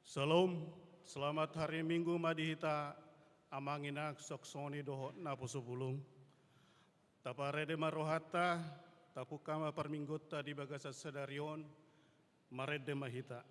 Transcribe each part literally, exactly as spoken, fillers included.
Syalom, selamat hari Minggu ma di hita, amang inang, suang songon i dohot naposo bulung. Taparade ma rohanta, tapungka ma parmingguonta di bagasan sadari on, marende ma hita.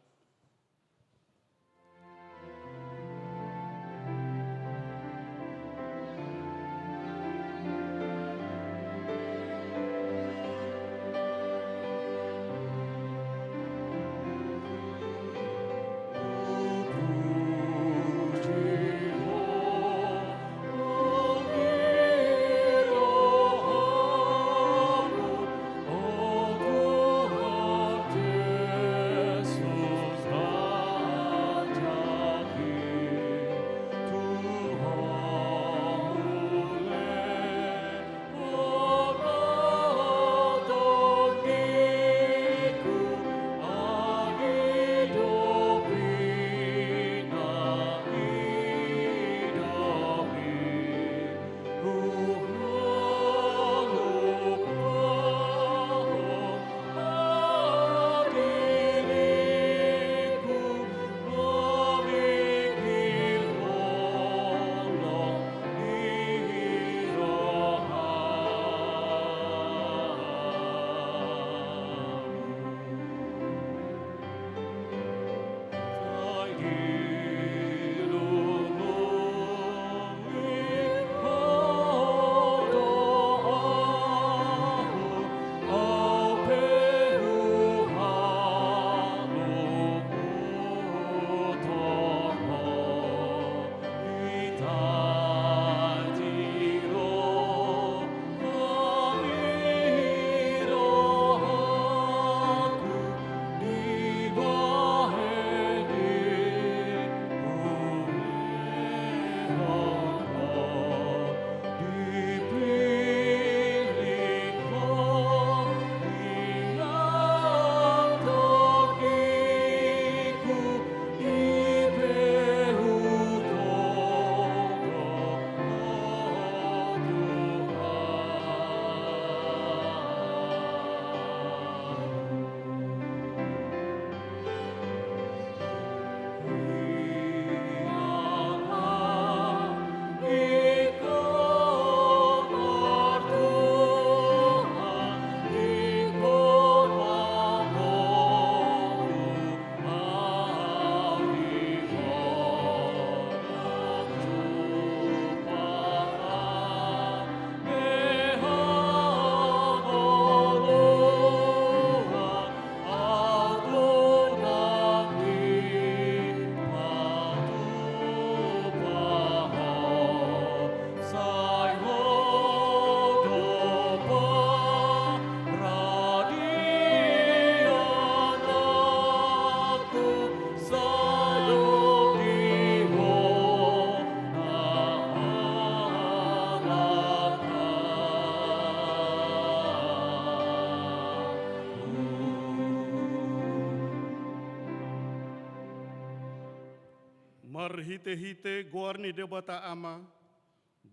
Marhitehite goar ni Debata Ama,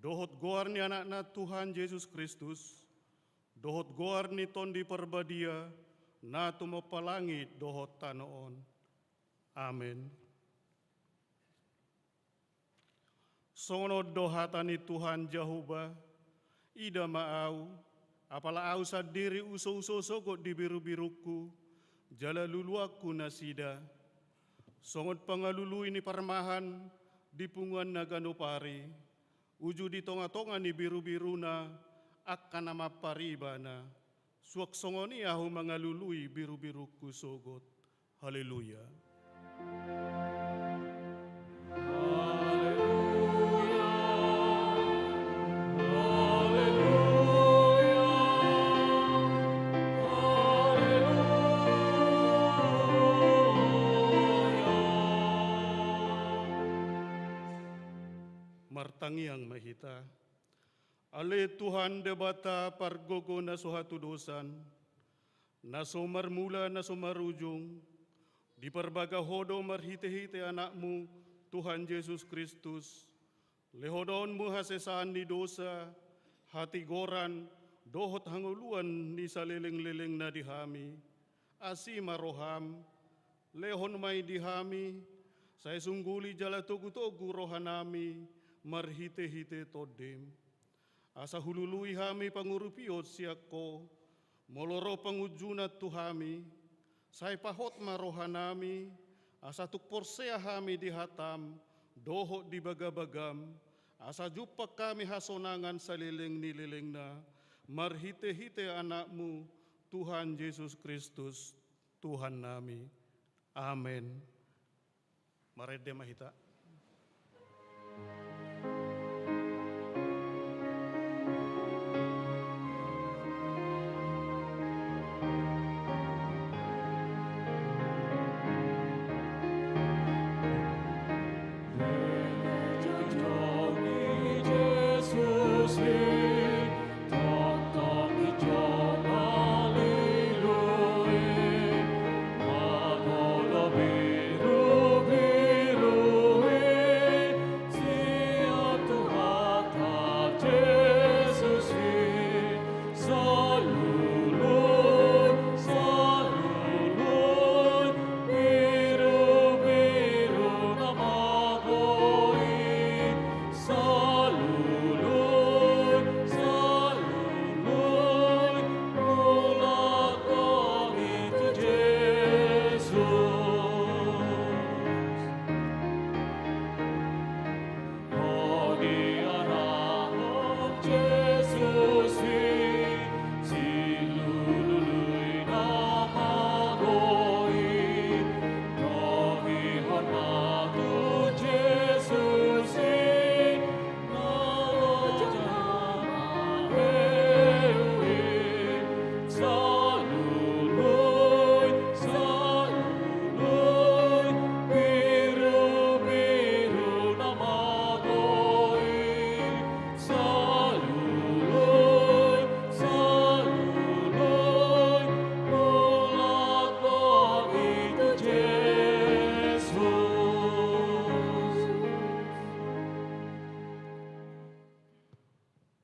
dohot goar ni Anakna Tuhan Jesus Kristus, dohot goar ni Tondi Parbadia, na tumompa langit dohot tano on. Amen. Songon on do hata ni Tuhan Jahowa: Ida ma ahu, apala ahu sandiri husouso sogot di birubirungku, jala luluanku nasida. Songon pangalului ni parmahan di punguan na ganup ari, uju di tongatonga ni birubiruna angka na mampar ibana, suang songon i ahu mangalului birubirungku sogot. Haleluya. Haleluya. Haleluya. Haleluya. Martangiang ma hita. Ale Tuhan Debata pargogo na so hatudosan, na so marmula na so marujung, diparbaga Ho do marhitehite Anakmu, Tuhan Jesus Kristus, lehonon Mu hasesaan ni dosa, hatigoran, dohot hangoluan ni salelenglelengna di hami. Asi ma roham, lehon ma i di hami, Sai sungguli jala togu-togu rohanami marhite-hite Tondim. Asa hulului hami pangurupion sian Ho, molo ro pangunjunan tu hami, sai pahot ma rohanami, asa tung porsea hami di hatam, dohot di bagabagam, asa jumpang hami hasonangan saleleng ni lelengna, marhite-hite Anakmu, Tuhan Jesus Kristus, Tuhannami. Amen. Marende ma hita.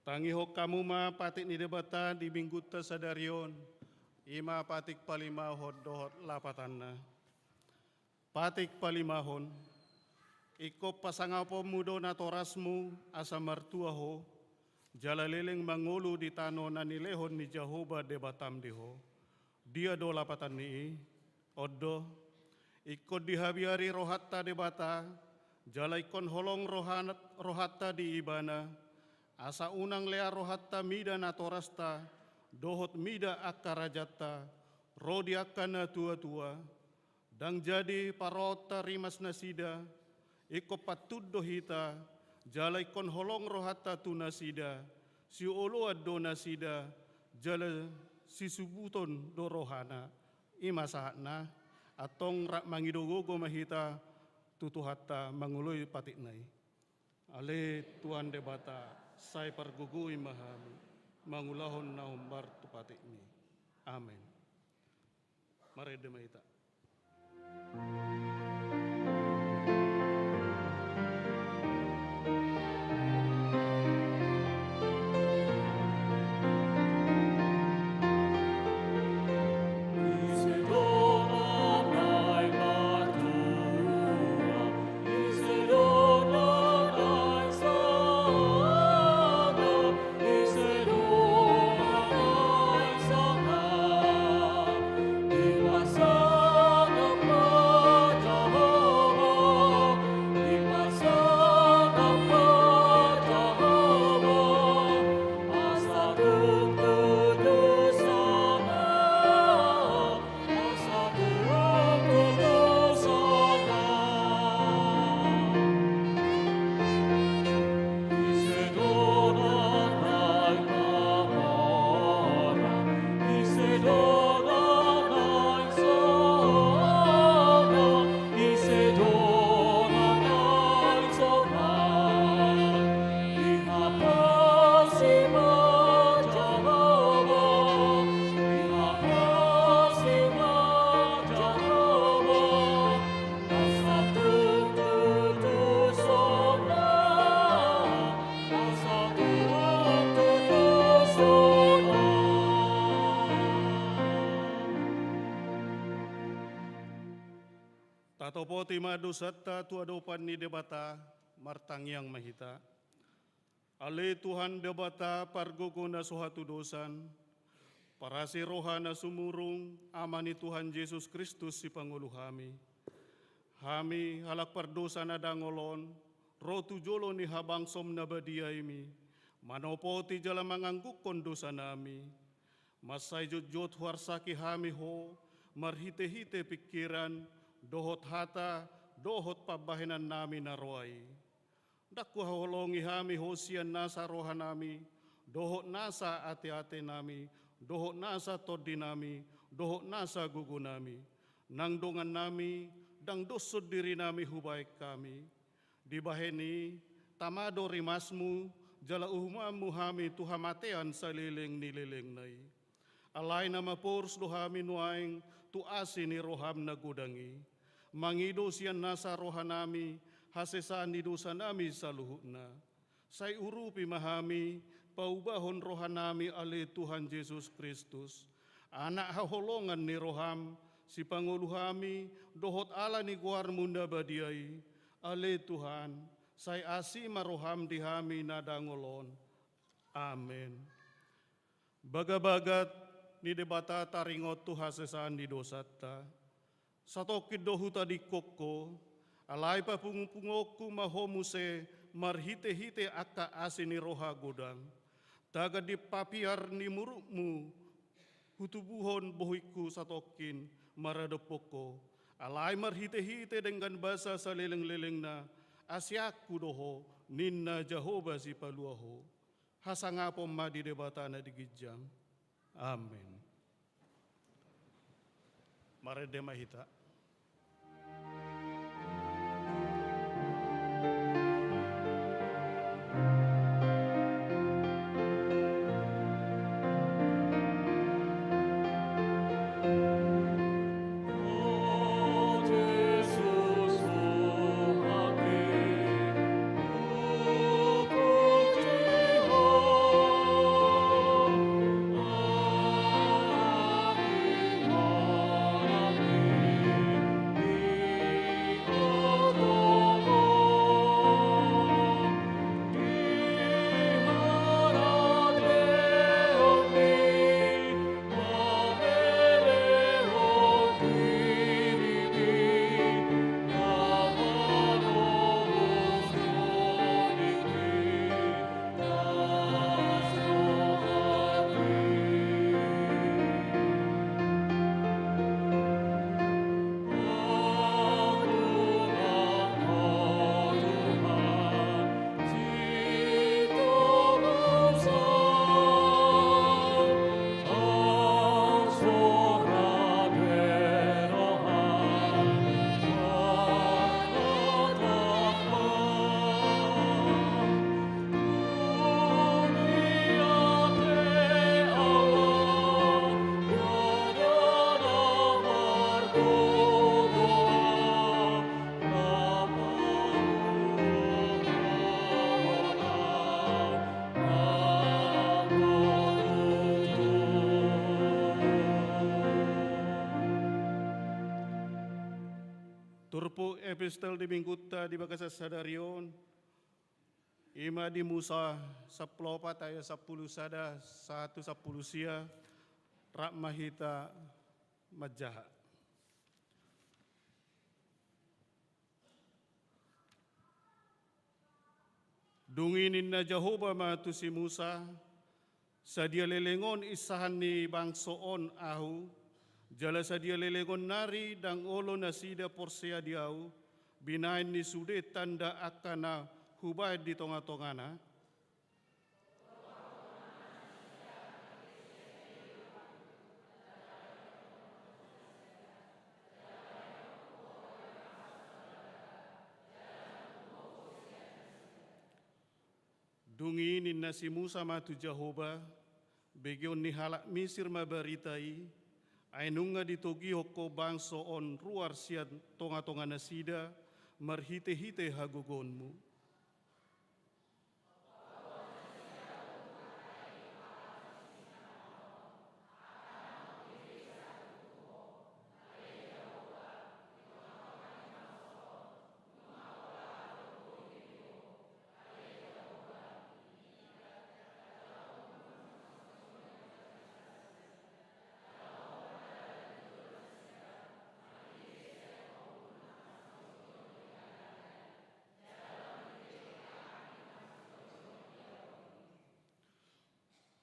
Tangihon hamu ma patik ni Debata di minggunta sadari on, i ma patik palimahon dohot lapatanna. Patik palimahon. Ingkon pasangaponmu do natorasmu asa martua ho, jala leleng mangolu di tano na nilehon ni Jahowa Debatam di ho. Dia do lapatan ni i? On do, ingkon dihabiari rohanta Debata, jala ingkon holong rohan-, rohanta di Ibana, asa unang lea rohanta mida natorasta, dohot mida angka rajanta, ro di angka natuatua, ndang jadi paraonta rimas nasida, ingkon pantun do hita, jala ingkon holong rohanta tu nasida, sioloan do nasida, jala sisubuton do rohana. I ma sahatna, antong rap mangido gogo ma hita tu Tuhanta mangoloi patikna i. Ale Tuhan Debata, sai pargogoi ma hami, mangulahon na hombar tu patikmi. Amen. Marende ma hita. Topoti ma dosanta tu adopan ni Debata, martangiang ma hita. Ale Tuhan Debata pargogo na so hatudosan, parasi roha na sumurung, Ama ni Tuhan Jesus Kristus sipangolu hami. Hami halak pardosa na dangol on, ro tu jolo ni habangsom na badiaimi, manopoti jala manganggukkon dosanami. Mansai jotjot huarsaki hami Ho, marhitehite pingkiran, dohot hata, dohot pambahenannami na roa i. Ndang huhaholongi hami Ho sian nasa rohanami, dohot nasa ateatenami, dohot nasa tondinami, dohot nasa gogonami. Nang dongannami, ndang doshon dirinami hubahen hami. Dibahen i, tama do rimasmu, jala uhumanmu hami tu hamatean saleleng ni lelengna i. Alai na maporus do hami nuaeng tu asi ni roham na godang i. Mangido sian nasa rohanami, hasesaan ni dosanami saluhutna. Sai urupi ma hami, paubahon rohanami ale Tuhan Jesus Kristus. Anak haholongan ni roham, sipangolu hami, dohot ala ni goarmu na badia i, ale Tuhan, sai asi ma roham di hami na dangol on. Amen. Bagabaga ni Debata taringot tu hasesaan ni dosanta. Satongkin do hutadingkon Ho, alai papungupunguonku ma Ho muse marhitehite angka asi ni roha godang. Tagan ni papiar ni murukmu hutubuhon bohingku satongkin maradophon Ho. Alai marhitehite denggan basa salelenglelengna, asianku do Ho, ninna Jahowa Sipalua Ho. Hasangapon ma di Debata na di ginjang. Amen. Marende ma hita. Turpuk epistel di minggunta di bagasan sadari on, i ma di Musa sampulu opat ayat sampulu sada sahat tu sampulu sia. Rap ma hita manjaha. Dung i ninna Jahowa ma tu si Musa, sadia leleng on insahan ni bangso on Ahu, jala sadia leleng on nari ndang olo nasida porsea di Ahu, binahen ni sude tanda angka na Hubahen di tongatongana. Dung i ninna si Musa ma tu Jahowa, begeon ni halak Misir ma barita i, ai nunga ditogihon Ho bangso on ruar sian tongatonganasida marhitehite hagogoonmu.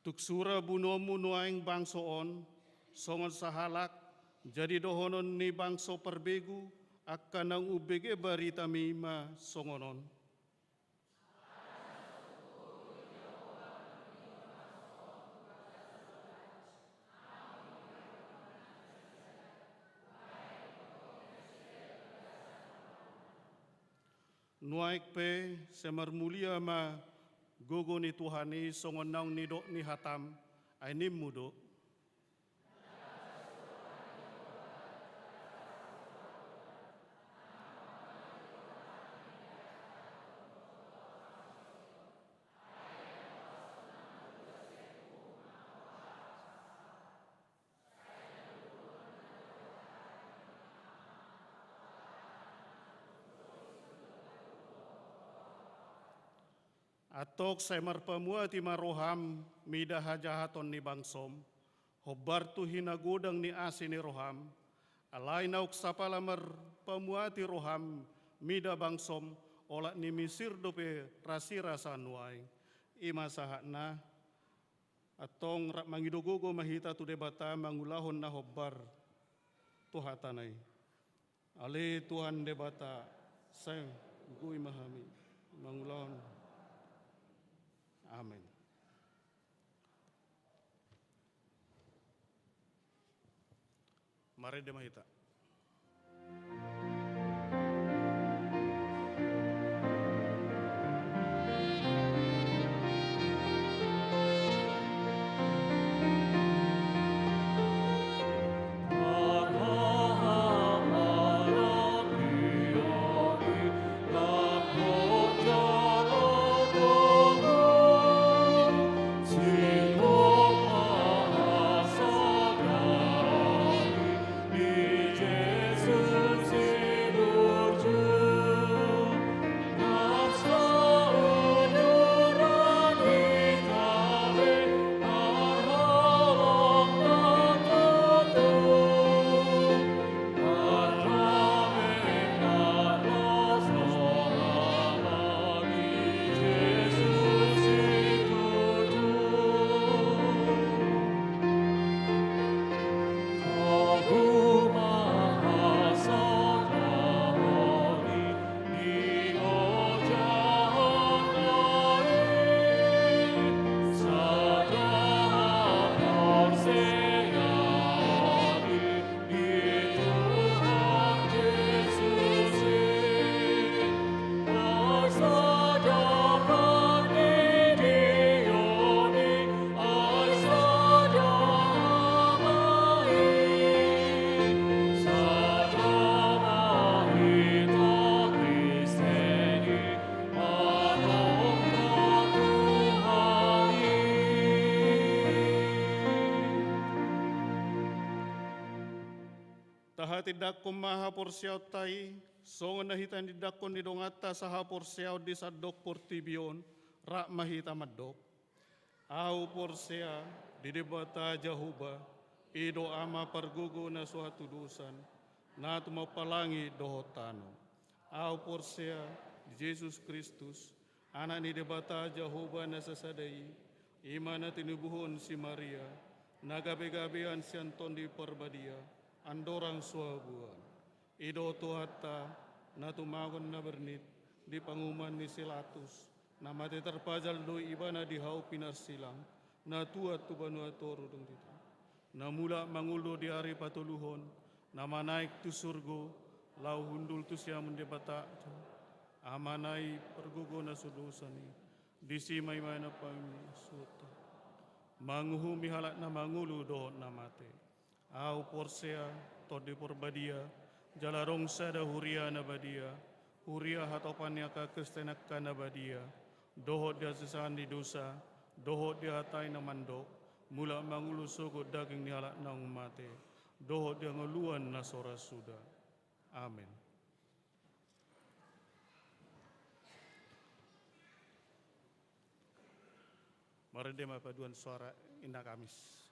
Tung sura bunuonmu nuaeng bangso on, songon sahalak, jadi dohonon ni bangso parbegu, angka naung umbege baritami ma songon on. Nuaeng pe sai marmulia ma gogo ni Tuhan i songon naung nidok ni hatam, ai nimmu do. Antong sai marpamuati ma roham mida hajahaton ni bangsom, hombar tu hinagodang ni asi ni roham, alai naung sapala marpamuati roham mida bangsom, olat ni Misir dope rasirasa nuaeng. I ma sahatna. Antong rap mangido gogo ma hita tu Debata mangulahon na hombar tu hatana i. Ale Tuhan Debata, sai gogoi ma hami mangulahon. Amen. Marende ma hita. Tahatindangkon ma haporseaonta i, songon na hita tindanghon ni donganta sahaporseaon di sandok portibi on, rap ma hita mandok. Ahu porsea di Debata Jahowa, i do Ama pargogo na so hatudosan, na tumompa langit dohot tano. Ahu porsea di Jesus Kristus, Anak ni Debata Jahowa na sasada i, i ma na tinubuhon si Maria, na gabegabean sian Tondi Parbadia, andorang so habuan. I do Tuhanta, na tumagon na bernit di panguhuman ni si Latus, na mate tarpajal do ibana di hau pinarsilang, na tuat tu banua toru dung diida. Na mulak mangolu di ari patoluhon, na manaek tu surgo, laho hundul tu siamun Debata, Amana i pargogo na so dosan i, disi ma ibana paima suhutta. Manguhumi halak na mangolu dohot na mate. Ahu porsea, Tondi Parbadia, jala adong sada huria na badia, huria hatopan ni angka Kristen angka na badia, dohot di hasesahan ni dosa, dohot di hata i na mandok, mulak mangolu sogot daging ni halak naung mate, dohot di hangoluan na so ra suda. Amen. Marende ma paduan soara Inna Kamis.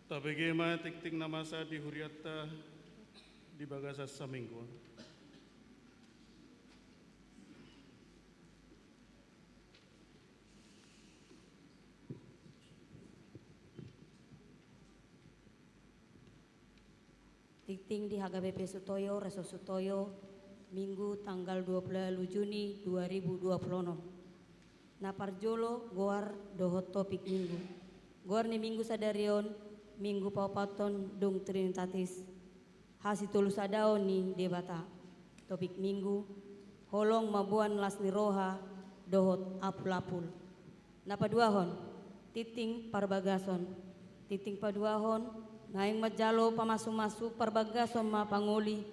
Tabege ma tingting na masa di hurianta di bagasan saminggu on. Tingting di H K B P Sutoyo, Resort Sutoyo, Minggu tanggal dua puluh Juni dua ribu dua puluh enam. Na parjolo, goar dohot topik Minggu. Goar ni Minggu sadari on, Minggu paopathon dung Trinitatis, hasitolusadaon ni Debata. Topik Minggu, holong mamboan las ni roha dohot apulapul. Na paduahon, tingting parbagason. Tingting paduahon, naeng manjalo pamasumasu parbagason ma pangoli,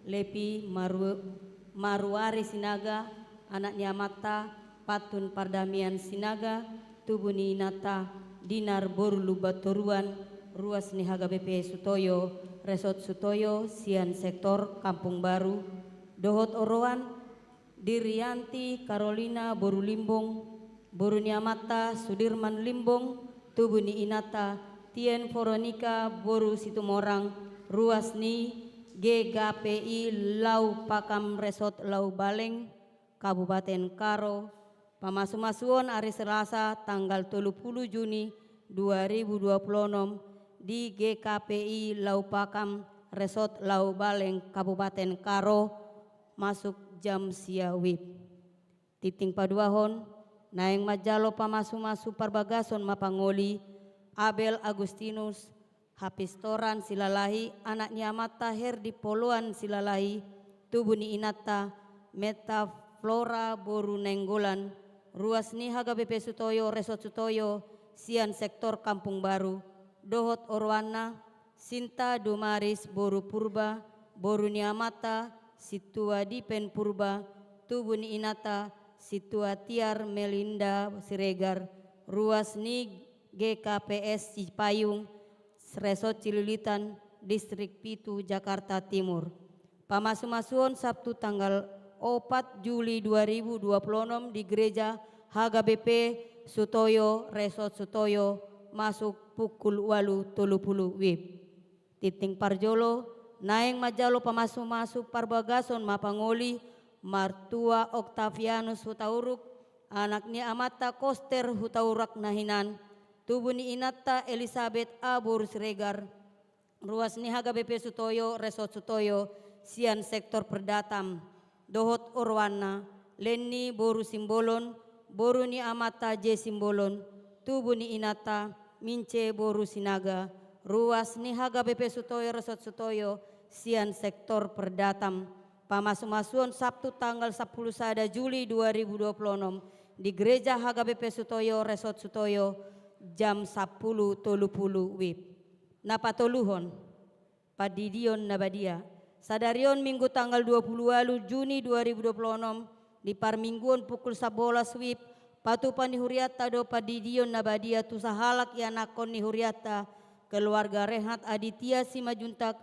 Lepi Maru-, Maruari Sinaga, anak ni amanta Pantun Pardamian Sinaga, tubu ni inanta Dinar boru Lumbantoruan, ruas ni H K B P Sutoyo, Resort Sutoyo, sian sektor Kampung Baru, dohot oroan, Dirianti Karolina boru Limbong, boru ni amanta Sudirman Limbong, tubu ni inanta Tien Veronika boru Situmorang, ruas ni G K P I Lau Pakam Resort Lau Baleng, Kabupaten Karo, pamasumasuon ari Selasa tanggal tolu puluh Juni dua ribu dua puluh enam di G K P I Lau Pakam Resort Lau Baleng Kabupaten Karo, masuk jam sia wib. Tingting paduahon, naeng manjalo pamasumasu parbagason ma pangoli, Abel Agustinus, Hapistoran Silalahi, anak ni amanta Herdi Poloan Silalahi, tubu ni inanta Meta Flora boru Nainggolan, ruas ni H K B P Sutoyo, Resort Sutoyo, sian sektor Kampung Baru, dohot oroanna, Sinta Dumaris boru Purba, boru ni amanta Sintua Dipen Purba, tubu ni inanta Sintua Tiar Melinda Siregar, ruas ni G K P S Cipayung, Resort Cililitan, Distrik pitu, Jakarta Timur. Pamasumasuon Sabtu tanggal opat Juli dua ribu dua puluh enam di Gereja H K B P Sutoyo, Resort Sutoyo, masuk pukul ualu tolu puluh wib. Tingting parjolo, naeng manjalo pamasumasu parbagason ma pangoli, Martua Octavianus Hutauruk, anak ni amanta Koster Hutauruk na hinan, tubu ni inanta Elisabet boru Siregar, ruas ni H K B P Sutoyo, Resort Sutoyo, sian sektor Perdatam, dohot oroanna, Lenny boru Simbolon, boru ni amanta J Simbolon, tubu ni inanta Mince boru Sinaga, ruas ni H K B P Sutoyo, Resort Sutoyo, sian sektor Perdatam. Pamasumasuon Sabtu tanggal sampulu sada Juli dua ribu dua puluh enam di Gereja H K B P Sutoyo, Resort Sutoyo, jam sampulu tolu puluh wib. Na patoluhon, pandidion na badia. Sadari on Minggu tanggal dua puluh ualu Juni dua ribu dua puluh enam, di parmingguon pukul sabolas wib, patupa ni hurianta do pandidion na badia tu sahalak ianakhon ni hurianta, keluarga Rehat Aditya Simanjuntak,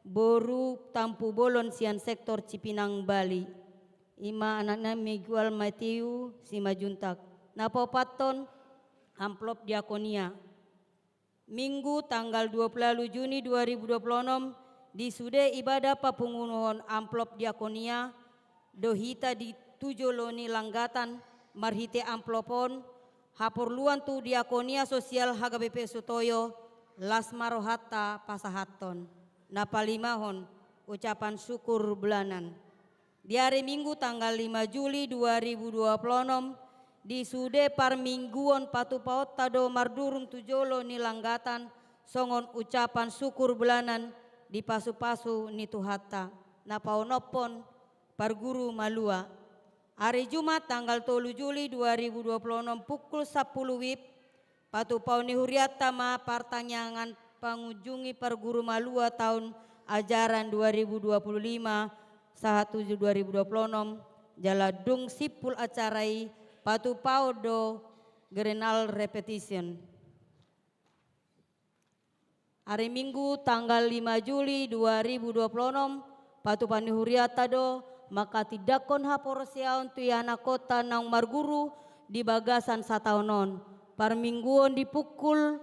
boru Tampubolon sian sektor Cipinang, Bali. I ma anakna Miguel Matthew Simanjuntak. Na paopathon, amplop diakonia. Minggu tanggal dua puluh ualu Juni dua ribu dua puluh enam, di sude ibadah papunguhon amplop diakonia, do hita di tu jolo ni langgatan, marhite amplop on, haporluan tu diakonia sosial H K B P Sutoyo, las ma rohanta pasahathon. Na palimahon, ucapan syukur bulanan. Di ari Minggu tanggal lima Juli dua ribu dua puluh enam, di sude parmingguon patupaonta do mardurung tu jolo ni langgatan, songon ucapan syukur bulanan di pasupasu ni Tuhanta. Na paonomhon, parguru malua. Ari Jumat tanggal tolu Juli dua ribu dua puluh enam pukul sampulu wib, patupaon ni hurianta ma partangiangan pangunjungi parguru malua taon ajaran dua ribu dua puluh lima sahat tu dua ribu dua puluh enam, jala dung simpul acara i patupaon do general repetition. Ari Minggu tanggal lima Juli dua ribu dua puluh enam, patupa ni hurianta do manghatindanghon haporseaon tu ianakhonta naung marguru di bagasan sataon on. Parmingguon di pukul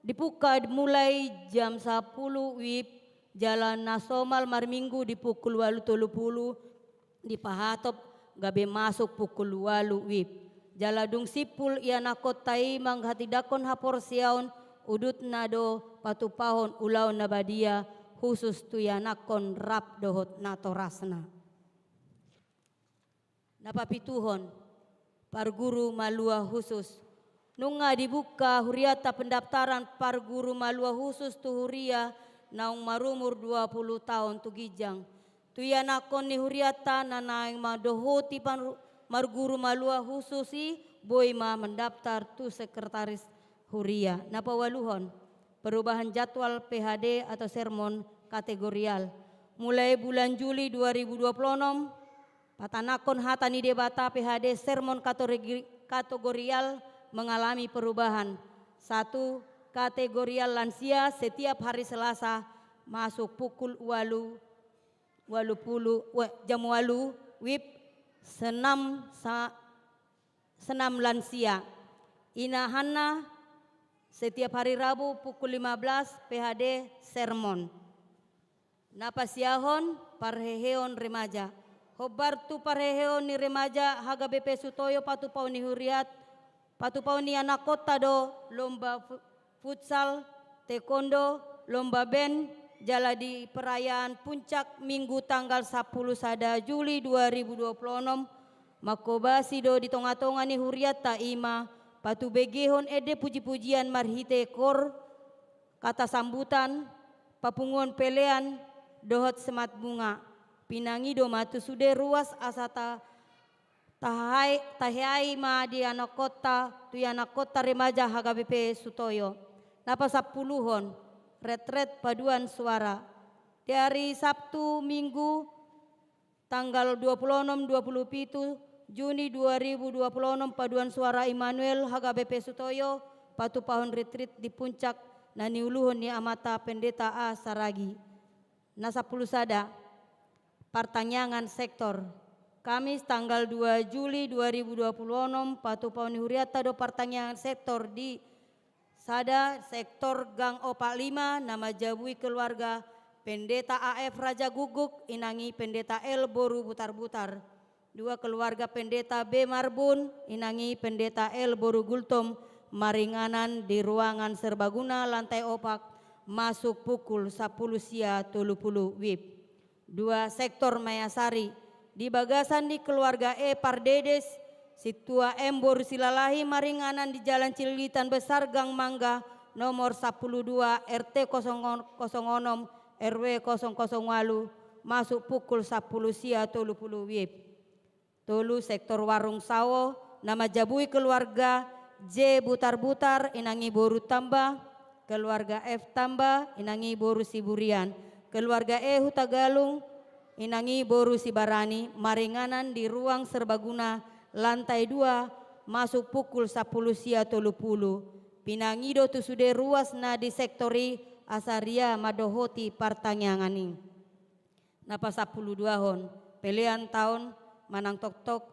Dibuka mulai jam sapulu wib, jala na somal marminggu di pukul ualu tolu pulu, dipahatop gabe masuk pukul ualu wib. Jala dung simpul ianakhonta i manghatindanghon haporseaon, udutna do patupahon ulaon na badia, husus tu ianakhon rap dohot natorasna. Na papituhon, parguru malua husus. Nunga dibuka huriata pendaftaran parguru malua husus tu huria naung marumur dua pulu taon tu ginjang. Tu ianakhon ni huriata na naeng mandohoti par-, parguru malua husus i boi ma mendaftar tu sekretaris huria. Na paualuhon, perubahan jadwal P H D atau sermon kategorial. Mulai bulan Juli dua ribu dua puluh enam, patanakhon hata ni Debata, P H D sermon katoregi-, kategorial mengalami perubahan. Satu, kategorial lansia setiap hari Selasa masuk pukul ualu, ualu pulu, we, jam ualu wib, senam sa-, senam lansia. Inahanna setiap hari Rabu pukul lima belas P H D sermon. Na pasiahon, parheheon remaja. Hombar tu parheheon ni remaja H K B P Sutoyo, patupahon ni huriat, patupahon ni ianakhonta do lomba fu-, futsal, taekwondo, lomba band, jala di perayaan puncak minggu tanggal sapulu sada Juli dua ribu dua puluh enam, mangkobasi do di tongatonga ni huriatta i ma patubegehon ende pujipujian marhite kor, kata sambutan, papunguon pelean, dohot semat bunga. Pinangido ma tu sude ruas asa ta-, tahai-, taheai ma di ianakhonta, tu ianakhonta remaja H K B P Sutoyo. Na pasampuluhon, retret paduan suara. Di hari Sabtu, Minggu, tanggal dua puluh enam, dua puluh pitu Juni dua ribu dua puluh enam, paduan suara Immanuel H K B P Sutoyo, patupahon retreat di puncak na niuluhon ni amanta Pendeta A Saragih. Na sampulu sada, partangiangan sektor. Kamis tanggal dua Juli dua ribu dua puluh enam, patupahon ni huriatta do partangiangan sektor di sada, sektor Gang Opat Lima, na manjabui keluarga Pendeta A F Raja Guguk, inang i Pendeta L boru Butarbutar. Dua, keluarga Pendeta B Marbun, inang i Pendeta L boru Gultom, maringanan di ruangan serbaguna lantai opat, masuk pukul sampulu sia tolu pulu wib. Dua, sektor Mayasari, di bagasan ni keluarga E Pardedes, Sintua M boru Silalahi, maringanan di Jalan Cililitan Besar, Gang Mangga, nomor sampulu dua, R T kosong kosong onom, R W kosong kosong ualu, masuk pukul sampulu sia tolu pulu wib. Tolu, sektor Warung Sawo, na manjabui keluarga J Butarbutar, inang i boru Tamba, keluarga F Tamba, inang i boru Siburian, keluarga E Hutagalung, inang i boru Sibarani, maringanan di ruang serbaguna lantai dua, masuk pukul sampulu sia tolu pulu. Pinangido tu sude ruas na di sektor i asa ria mandohoti partangiangan i. Na pasampulu duahon, pelean taon manang toktok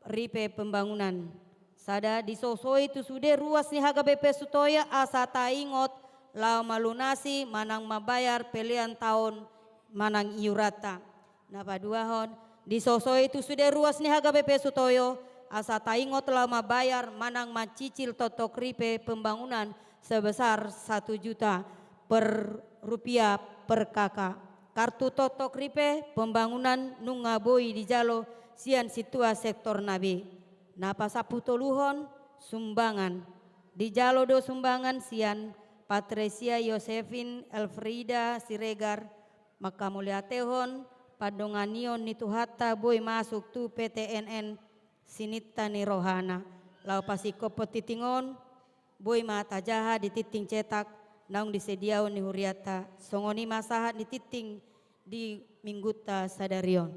ripe pembangunan. Sada, disosoi tu sude ruas ni H K B P Sutoyo asa taingot laho malunasi manang mambayar pelean taon manang iuranta. Na paduahon, disosoi tu sude ruas ni H K B P Sutoyo asa taingot laho mambayar manang mancicil toktok ripe pembangunan sebesar satu juta per rupiah per K K. Kartu toktok ripe pembangunan nunga boi dijalo sian sintua sektor na be. Na pasampulu toluhon, sumbangan. Dijalo do sumbangan sian Patresia Yosefin Elfrieda Siregar, mangkamauliatehon pandonganion ni Tuhanta boi masuk tu P T N N sininta ni rohana. Laho pasingkophon tingting on, boi ma tajaha di tingting cetak naung disediaon ni hurianta. Songon i ma sahat ni tingting di minggunta sadari on.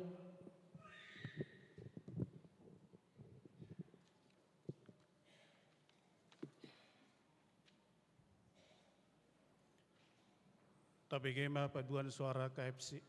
Tabege ma paduan suara K F C.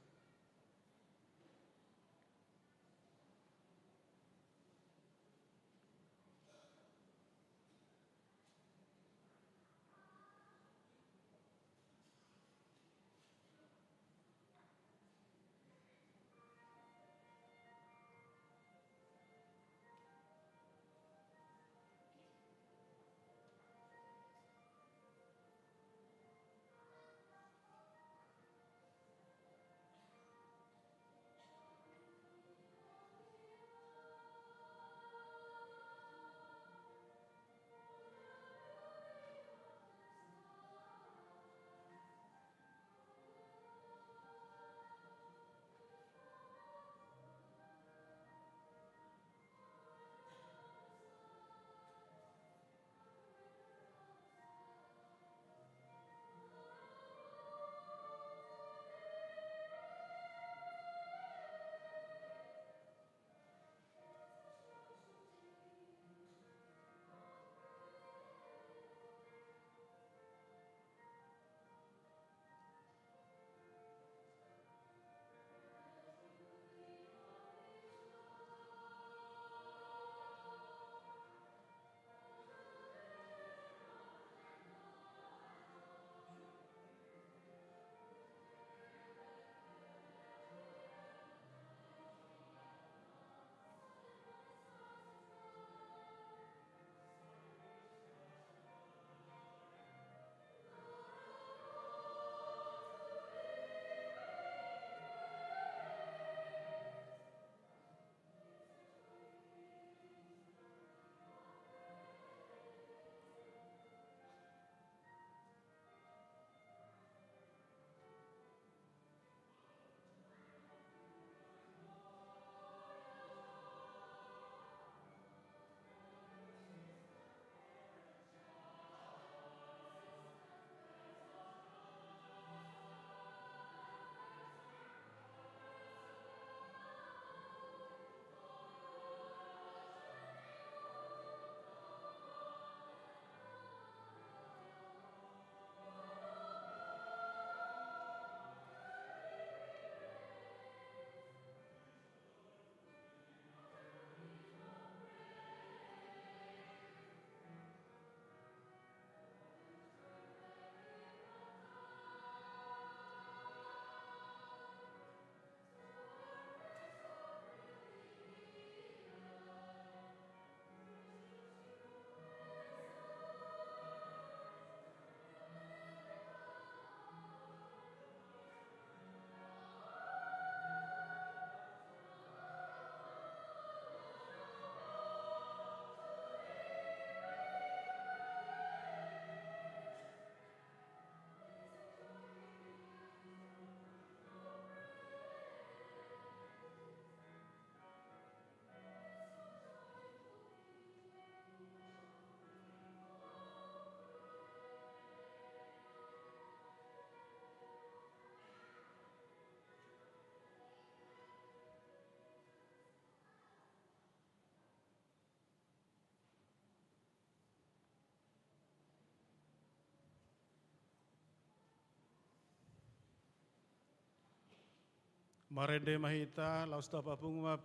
Marende ma hita, laos tapapungu ma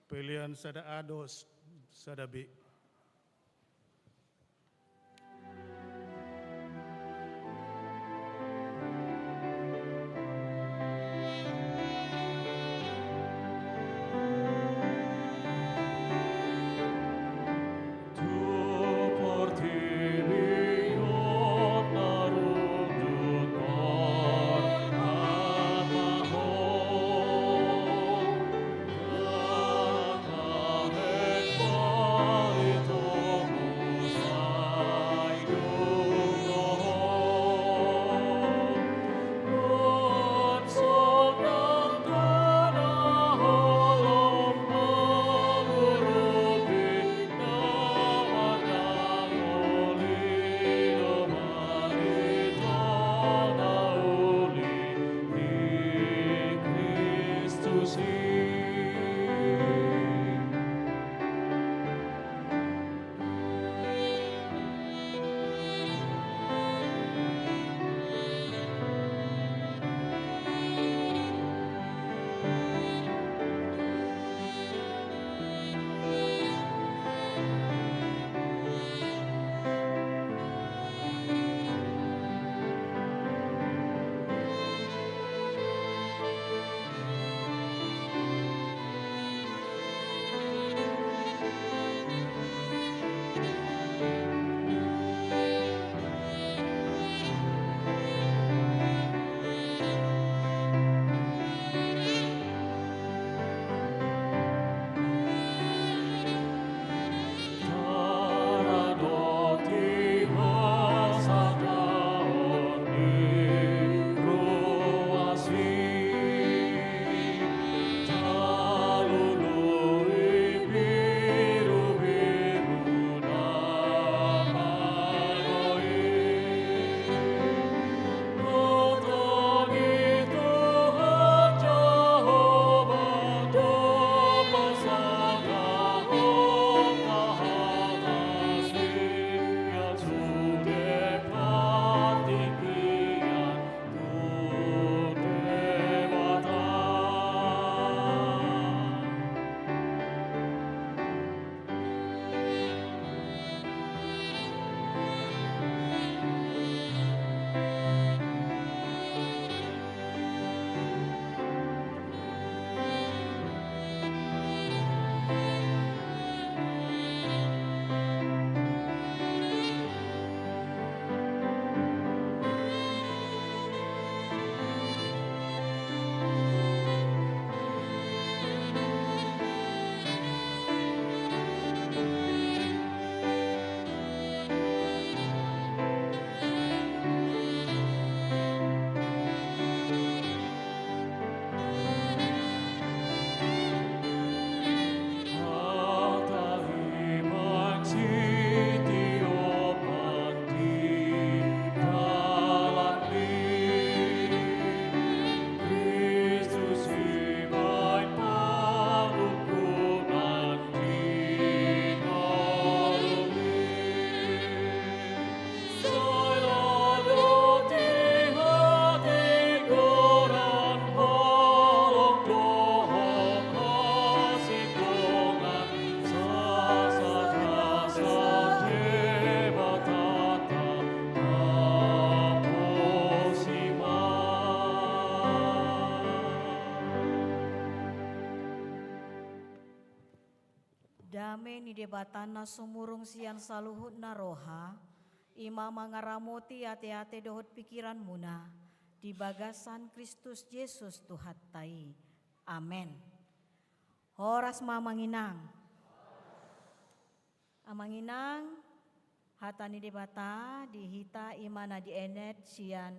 pelean sada A dos sada B. Dame ni Debata na sumurung sian saluhutna roha, i ma mangaramoti ateate dohot pikiranmuna di bagasan Kristus Jesus Tuhanta i. Amen. Horas ma, Amang Inang. Amang Inang, hata ni Debata di hita i ma na dienet sian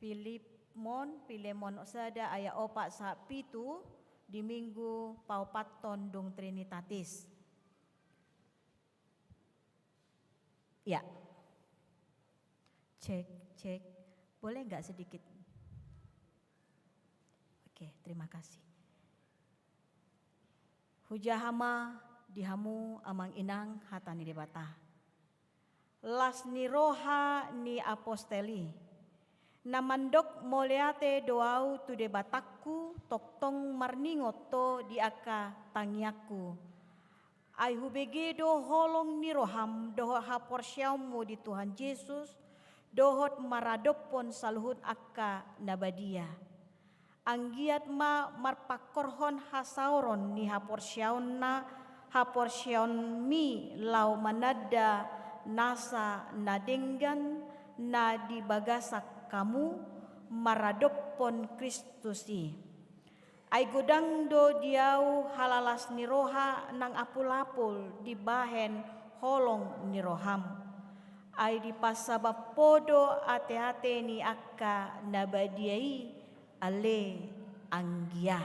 Filemon, Filemon sada ayat opat sahat pitu, di Minggu paopathon dung Trinitatis. Ya. Cek, cek. Boleh nggak sedikit? Oke, terima kasih. Hujaha ma di hamu, Amang Inang, hata ni Debata. Las ni roha ni apostel i, Na mandok mauliate do ahu tu Debatangku, tongtong marningot ho di angka tangiangku. Ai hubege do holong ni roham dohot haporseaonmu di Tuhan Jesus, dohot maradophon saluhut angka na badia. Anggiat ma marpangkorhon hasaoron ni haporseaonna, haporseaonmi laho mananda nasa na denggan na di bagasan hamu maradophon Kristus i. Ai godang do di ahu halalas ni roha nang apulapul dibahen holong ni roham. Ai dipansabap ho do ateate ni angka na badia i, ale anggia.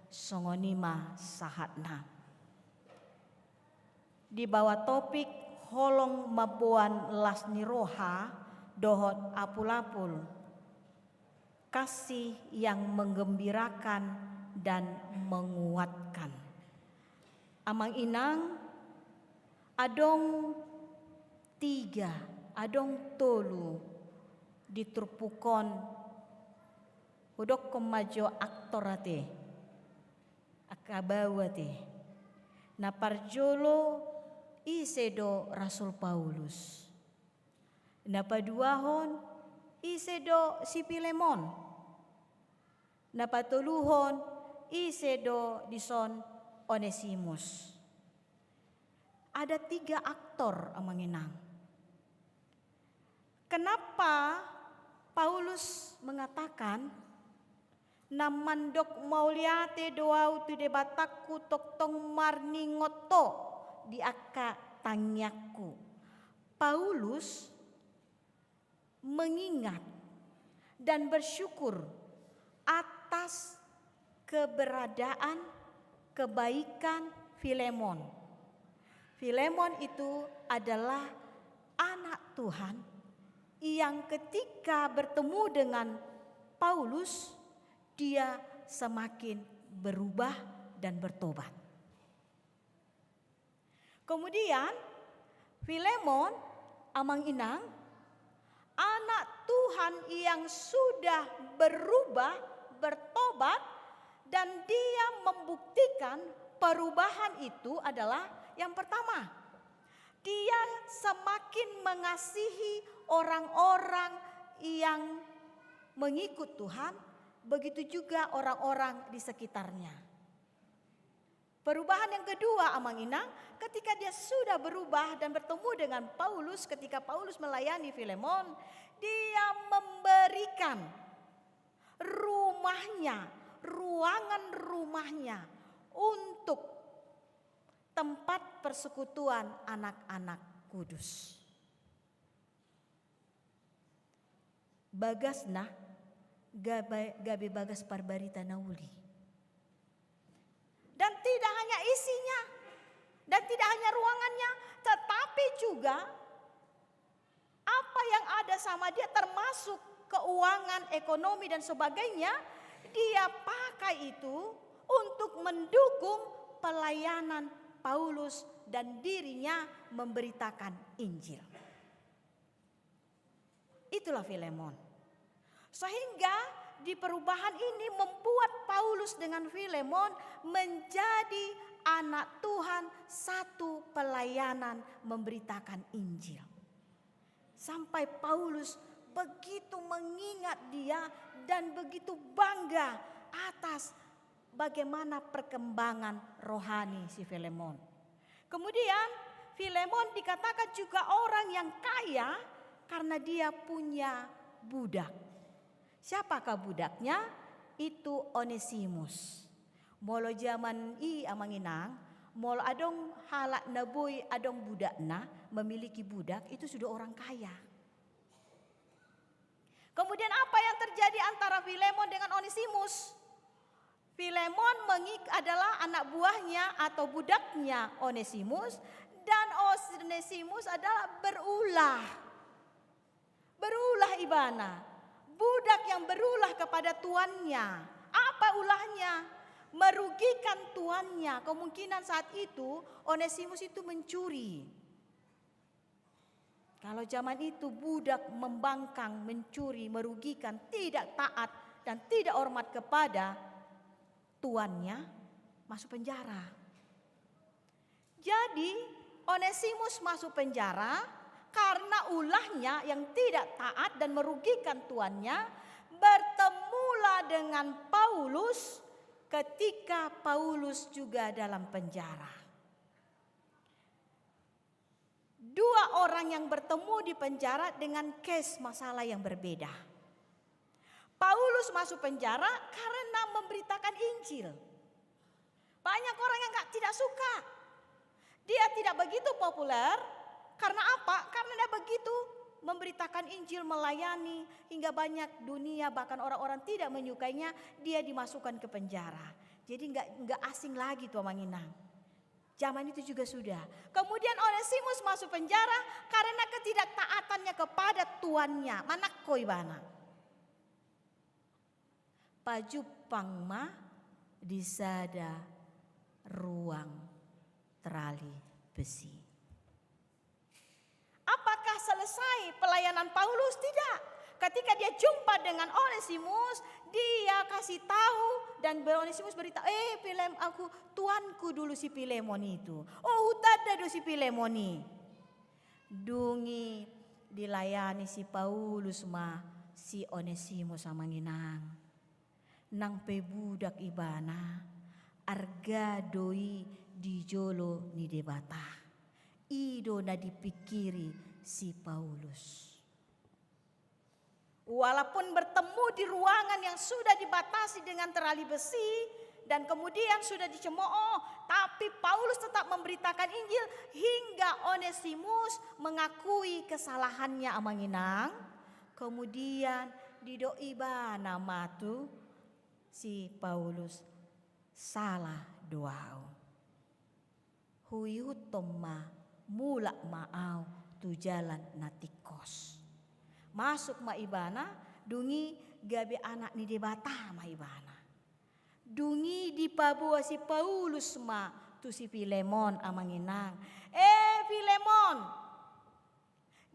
Songon i ma sahatna. Di bawah topik holong mamboan las ni roha dohot apulapul, kasih yang menggembirakan dan menguatkan. Amang inang, adong tiga, adong tolu di turpuk on, hudokkon ma jo aktor ate, angka bau ate. Na parjolo, ise do Rasul Paulus? Na paduahon, ise do si Filemon? Na patoluhon, ise do dison Onesimus? Ada tiga aktor, amang inang. Kenapa Paulus mengatakan, na mandok mauliate do ahu tu Debatangku, tongtong marningot ho di angka tangiangku? Paulus mengingat dan bersyukur atas keberadaan, kebaikan Filemon. Filemon itu adalah anak Tuhan yang ketika bertemu dengan Paulus, dia semakin berubah dan bertobat. Kemudian, Filemon, amang inang, anak Tuhan yang sudah berubah, bertobat, dan dia membuktikan perubahan itu adalah yang pertama, dia semakin mengasihi orang-orang yang mengikut Tuhan, begitu juga orang-orang di sekitarnya. Perubahan yang kedua, amang inang, ketika dia sudah berubah dan bertemu dengan Paulus, ketika Paulus melayani Filemon, dia memberikan rumahnya, ruangan rumahnya untuk tempat persekutuan anak-anak kudus. Bagasna gabe, gabe bagas parbarita na uli. Dan tidak hanya isinya, dan tidak hanya ruangannya, tetapi juga apa yang ada sama dia, termasuk keuangan, ekonomi, dan sebagainya, dia pakai itu untuk mendukung pelayanan Paulus dan dirinya memberitakan Injil. Itulah Filemon. Sehingga di perubahan ini membuat Paulus dengan Filemon menjadi anak Tuhan satu pelayanan memberitakan Injil. Sampai Paulus begitu mengingat dia dan begitu bangga atas bagaimana perkembangan rohani si Filemon. Kemudian, Filemon dikatakan juga orang yang kaya karena dia punya budak. Siapakah budaknya? Itu Onesimus. Molo zaman i, amang inang, molo adong halak na boi adong budakna, memiliki budak, itu sudah orang kaya. Kemudian apa yang terjadi antara Filemon dengan Onesimus? Filemon mengik-, adalah anak buahnya atau budaknya Onesimus, dan Onesimus adalah berulah. Berulah ibana. Budak yang berulah kepada tuannya. Apa ulahnya? Merugikan tuannya. Kemungkinan saat itu Onesimus itu mencuri. Kalau zaman itu budak membangkang, mencuri, merugikan, tidak taat, dan tidak hormat kepada tuannya, masuk penjara. Jadi, Onesimus masuk penjara karena ulahnya yang tidak taat dan merugikan tuannya. Bertemulah dengan Paulus ketika Paulus juga dalam penjara. Dua orang yang bertemu di penjara dengan case masalah yang berbeda. Paulus masuk penjara karena memberitakan Injil. Banyak orang yang nggak, tidak suka. Dia tidak begitu populer. Karena apa? Karena dia begitu memberitakan Injil, melayani hingga banyak dunia, bahkan orang-orang tidak menyukainya. Dia dimasukkan ke penjara. Jadi nggak, nggak asing lagi tuh, Amang Inang. Zaman itu juga sudah. Kemudian Onesimus masuk penjara karena ketidaktaatannya kepada tuannya. Manangko ibana. Pajumpang ma di sada ruang terali besi. Apakah selesai pelayanan Paulus? Tidak. Ketika dia jumpa dengan Onesimus, dia kasih tahu dan ber-, Onesimus beritahu, "Eh, Pilem-, aku, tuanku dulu si Pilemon itu. Oh, hutanda do si Pilemon i." Dung i dilayani si Paulus ma si Onesimus, Amang Inang. Nang pe budak ibana, arga do i di jolo ni Debata. I do na dipikiri si Paulus. Walaupun bertemu di ruangan yang sudah dibatasi dengan terali besi dan kemudian sudah dicemooh, tapi Paulus tetap memberitakan Injil hingga Onesimus mengakui kesalahannya, Amang Inang. Kemudian didok ibana ma tu si Paulus, "Sala do ahu. Huihuthon ma, mulak ma ahu tu jalan na tingkos." Masuk ma ibana, dung i gabe anak ni Debata ma ibana. Dung i dipaboa si Paulus ma tu si Pilemon, Amang Inang. "Eh, Pilemon,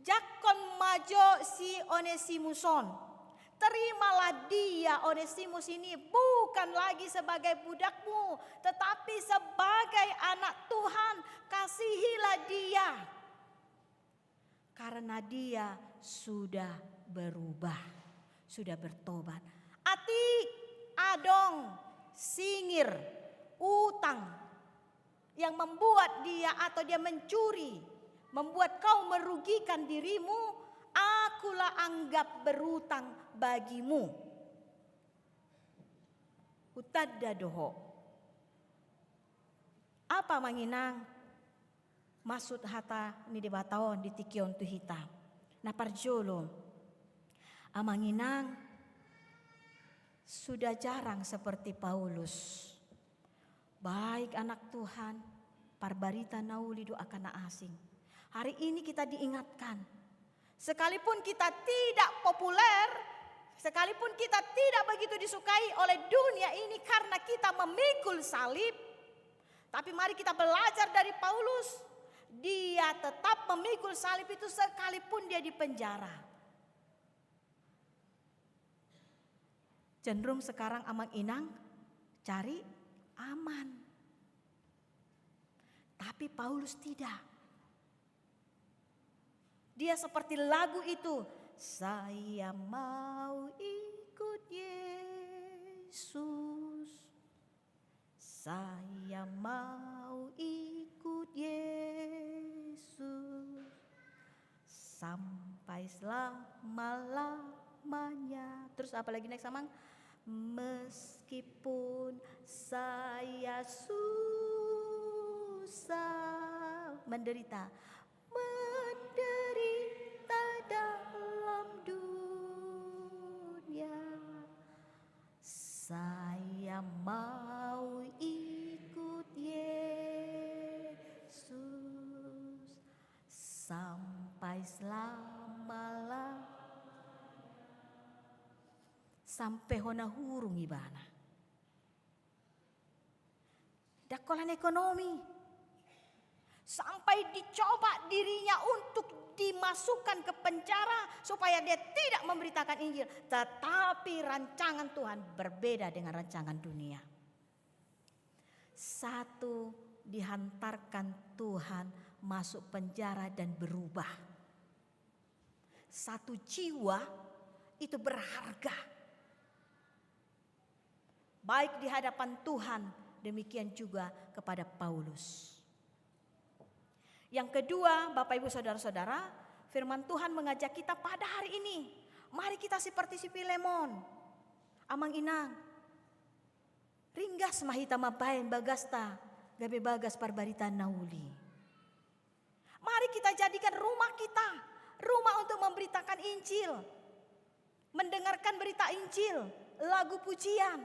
jangkon ma jo si Onesimus on. Terimalah dia, Onesimus ini, bukan lagi sebagai budakmu, tetapi sebagai anak Tuhan. Kasihilah dia. Karena dia sudah berubah, sudah bertobat." Atik adong singir, utang, yang membuat dia atau dia mencuri, membuat kau merugikan dirimu, akulah anggap berutang bagimu. Hutanda do ho. Apa, Amang Inang, maksud hata ni Debata on di tingki on tu hita? Na parjolo, Amang Inang, sudah jarang seperti Paulus. Baik anak Tuhan, parbarita na uli do angka na asing. Hari ini kita diingatkan, sekalipun kita tidak populer, sekalipun kita tidak begitu disukai oleh dunia ini karena kita memikul salib, tapi mari kita belajar dari Paulus. Dia tetap memikul salib itu sekalipun dia di penjara. Cenderung sekarang Amang Inang cari aman. Tapi Paulus tidak. Dia seperti lagu itu, "Saya mau ikut Yesus. Saya mau ikut Yesus sampai selama-lamanya." Terus apa lagi next, Amang? "Meskipun saya susah, menderita, menderita dalam dunia, saya mau ikut Yesus sampai selama-lamanya." Sampe hona hurung ibana. Ndang holan ekonomi. Sampai dicoba dirinya untuk dimasukkan ke penjara supaya dia tidak memberitakan Injil. Tetapi rancangan Tuhan berbeda dengan rancangan dunia. Satu dihantarkan Tuhan masuk penjara dan berubah. Satu jiwa itu berharga, baik di hadapan Tuhan, demikian juga kepada Paulus. Yang kedua, Bapak, Ibu, saudara-saudara, firman Tuhan mengajak kita pada hari ini. Mari kita seperti si Filemon. Amang inang, ringgas ma hita mambahen bagasta gabe bagas parbaritaan na uli. Mari kita jadikan rumah kita rumah untuk memberitakan Injil, mendengarkan berita Injil, lagu pujian.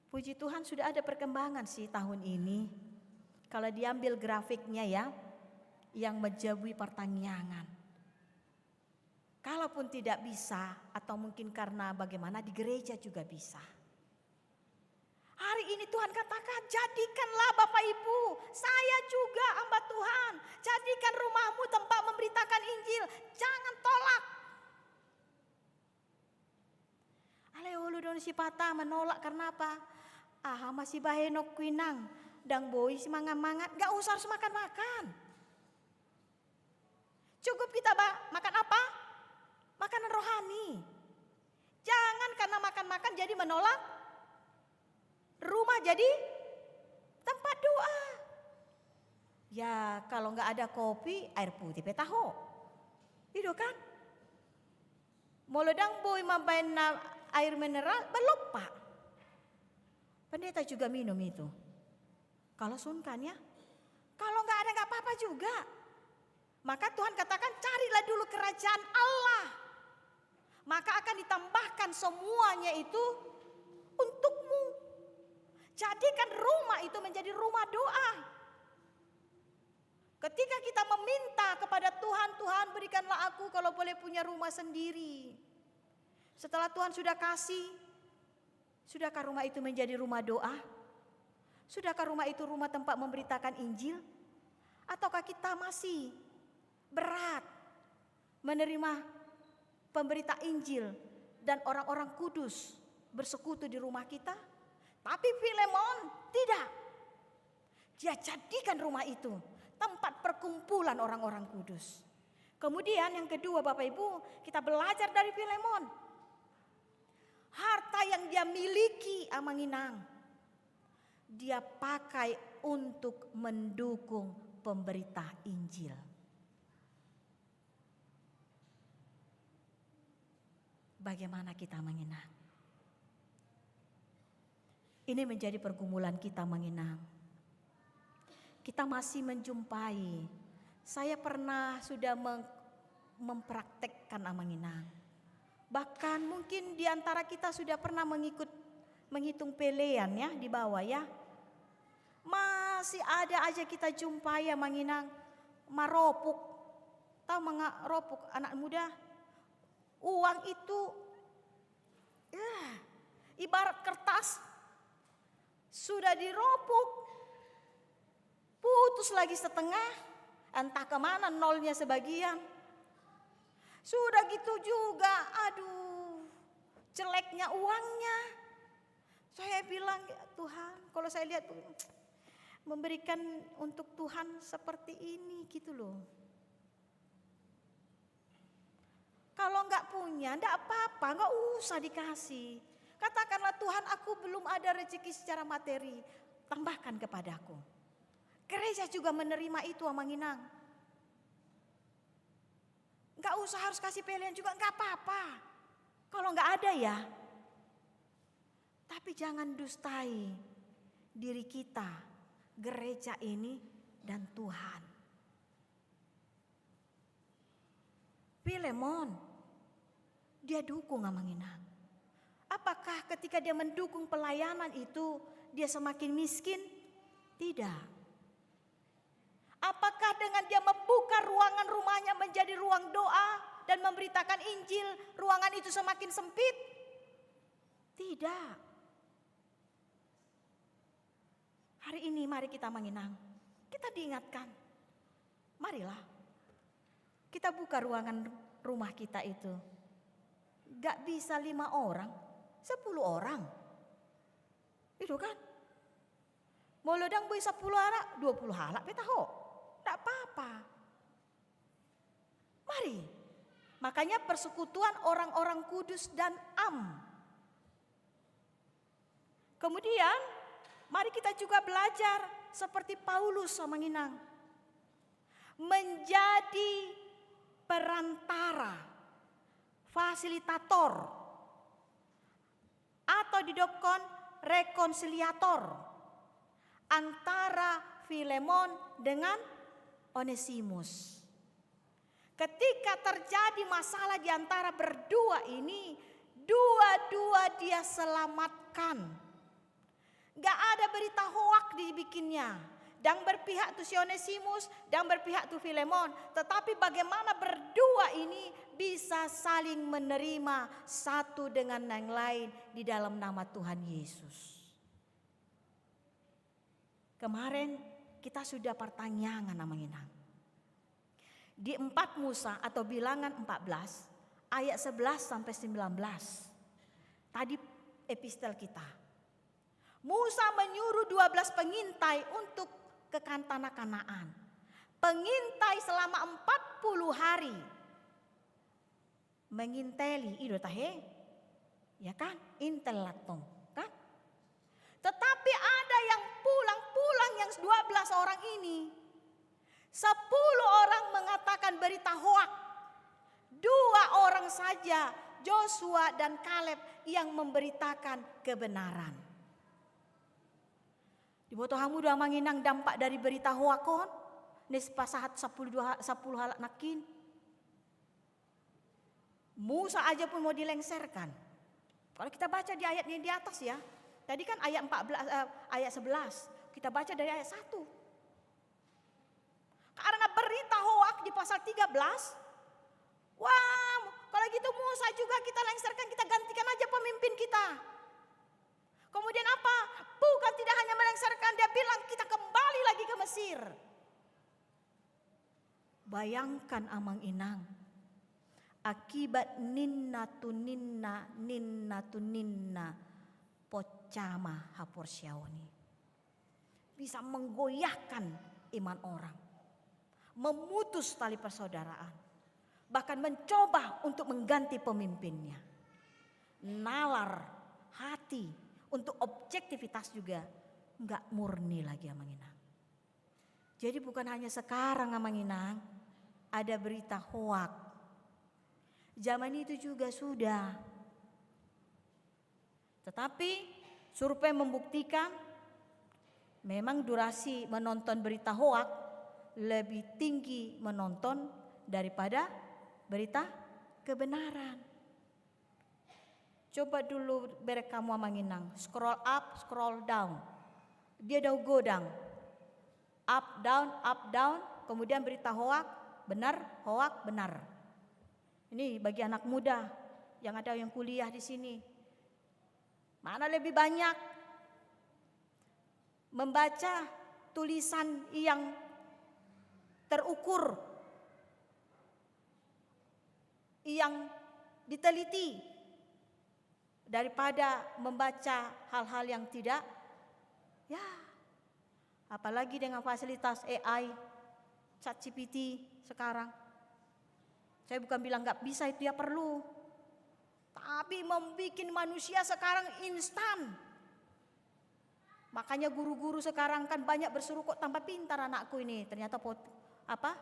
Puji Tuhan, sudah ada perkembangan sih tahun ini. Kalau diambil grafiknya ya, yang menjabui partangiangan. Kalaupun tidak bisa, atau mungkin karena bagaimana, di gereja juga bisa. Hari ini Tuhan katakan, jadikanlah Bapak Ibu, saya juga hamba Tuhan. Jadikan rumahmu tempat memberitakan Injil. Jangan tolak. Alai olo do sipata menolak karena apa? Aha ma sibahenonku inang, ndang boi si mangan-mangan, nggak usah harus makan-makan. Cukup kita ba-, makan apa? Makanan rohani. Jangan karena makan-makan jadi menolak rumah jadi tempat doa. Ya, kalau nggak ada kopi, air putih pe taho. Ido kan? Molo ndang boi mambahen na air mineral, belum, Pak. Pendeta juga minum itu. Kalau sungkan ya. Kalau nggak ada, nggak apa-apa juga. Maka Tuhan katakan, carilah dulu kerajaan Allah. Maka akan ditambahkan semuanya itu untukmu. Jadikan rumah itu menjadi rumah doa. Ketika kita meminta kepada Tuhan, "Tuhan, berikanlah aku kalau boleh punya rumah sendiri." Setelah Tuhan sudah kasih, sudahkah rumah itu menjadi rumah doa? Sudahkah rumah itu rumah tempat memberitakan Injil? Ataukah kita masih berat menerima pemberita Injil dan orang-orang kudus bersekutu di rumah kita? Tapi Filemon tidak. Dia jadikan rumah itu tempat perkumpulan orang-orang kudus. Kemudian yang kedua, Bapak Ibu, kita belajar dari Filemon. Harta yang dia miliki, Amang Inang, dia pakai untuk mendukung pemberita Injil. Bagaimana kita, Amang Inang? Ini menjadi pergumulan kita, Amang Inang. Kita masih menjumpai. Saya pernah sudah meng-, mempraktekkan, Amang Inang. Bahkan mungkin di antara kita sudah pernah mengikut, menghitung pelean ya, di bawah ya. Masih ada aja kita jumpai, Amang Inang, maropuk. Tahu, Amang, ropuk, anak muda? Uang itu, ya, ibarat kertas, sudah diropuk, putus lagi setengah, entah kemana nolnya sebagian. Sudah gitu juga, aduh, jeleknya uangnya. Saya bilang, "Ya Tuhan, kalau saya lihat memberikan untuk Tuhan seperti ini," gitu loh. Kalau nggak punya, nggak apa-apa, nggak usah dikasih. Katakanlah, "Tuhan, aku belum ada rezeki secara materi, tambahkan kepadaku." Gereja juga menerima itu, Amang Inang. Nggak usah harus kasih pelean juga, nggak apa-apa. Kalau nggak ada ya. Tapi jangan dustai diri kita, gereja ini, dan Tuhan. Filemon, dia dukung, Amang Inang. Apakah ketika dia mendukung pelayanan itu, dia semakin miskin? Tidak. Apakah dengan dia membuka ruangan rumahnya menjadi ruang doa dan memberitakan Injil, ruangan itu semakin sempit? Tidak. Hari ini mari kita, Amang Inang, kita diingatkan. Marilah kita buka ruangan rumah kita itu. Gak bisa lima orang, sepuluh orang. Itu kan. Molo dang boi sepuluh halak, dua puluh halak pe taho. Nggak apa-apa. Mari. Makanya persekutuan orang-orang kudus dan am. Kemudian, mari kita juga belajar seperti Paulus, amang inang. Menjadi perantara, fasilitator, atau didokkon rekonsiliator antara Filemon dengan Onesimus. Ketika terjadi masalah di antara berdua ini, dua-dua dia selamatkan. Gak ada berita hoak dibikinnya. Dang berpihak tu si Onesimus, dang berpihak tu Filemon. Tetapi bagaimana berdua ini bisa saling menerima satu dengan yang lain di dalam nama Tuhan Yesus. Kemarin kita sudah partangiangan, amang inang. Di empat Musa atau Bilangan empat belas, ayat sebelas sampai sembilan belas. Tadi epistel kita. Musa menyuruh dua belas pengintai untuk ke kan-, tanah Kanaan. Pengintai selama empat puluh hari. Menginteli, i do tahe. Ya kan? Intel lattong, kan? Tetapi ada yang pulang-pulang, yang dua belas orang ini. Sepuluh orang mengatakan berita hoak. Dua orang saja, Joshua dan Kaleb, yang memberitakan kebenaran. Diboto hamu do, amang inang, dampak dari berita hoak on? Nes pasahat sepuluh dua, sepuluh halak nangkin. Musa aja pun mau dilengsarkan. Kalau kita baca di ayat yang di atas, ya. Tadi kan ayat empat belas, eh, ayat sebelas. Kita baca dari ayat satu. Karena berita hoak di pasal tiga belas, "Wah, kalau gitu Musa juga kita lengsarkan, kita gantikan aja pemimpin kita." Kemudian apa? Bukan tidak hanya melengsarkan, dia bilang, "Kita kembali lagi ke Mesir." Bayangkan, amang inang, akibat ninna tu ninna, ninna tu ninna, pocah ma haporseaon i. Bisa menggoyahkan iman orang, memutus tali persaudaraan, bahkan mencoba untuk mengganti pemimpinnya. Nalar, hati, untuk objektivitas juga nggak murni lagi, amang inang. Jadi bukan hanya sekarang, amang inang, ada berita hoak. Zaman itu juga sudah. Tetapi survei membuktikan memang durasi menonton berita hoak lebih tinggi menonton daripada berita kebenaran. Coba dulu berek kamu, amang inang, scroll up, scroll down. Dia dau godang. Up, down, up, down, kemudian berita hoak, benar, hoak, benar. Ini bagi anak muda yang ada yang kuliah di sini. Mana lebih banyak membaca tulisan yang terukur, yang diteliti, daripada membaca hal-hal yang tidak, ya, apalagi dengan fasilitas A I, Chat G P T sekarang. Saya bukan bilang nggak bisa, itu ya perlu. Tapi membuat manusia sekarang instan. Makanya guru-guru sekarang kan banyak berseru, "Kok tambah pintar anakku ini?" Ternyata pot-, apa?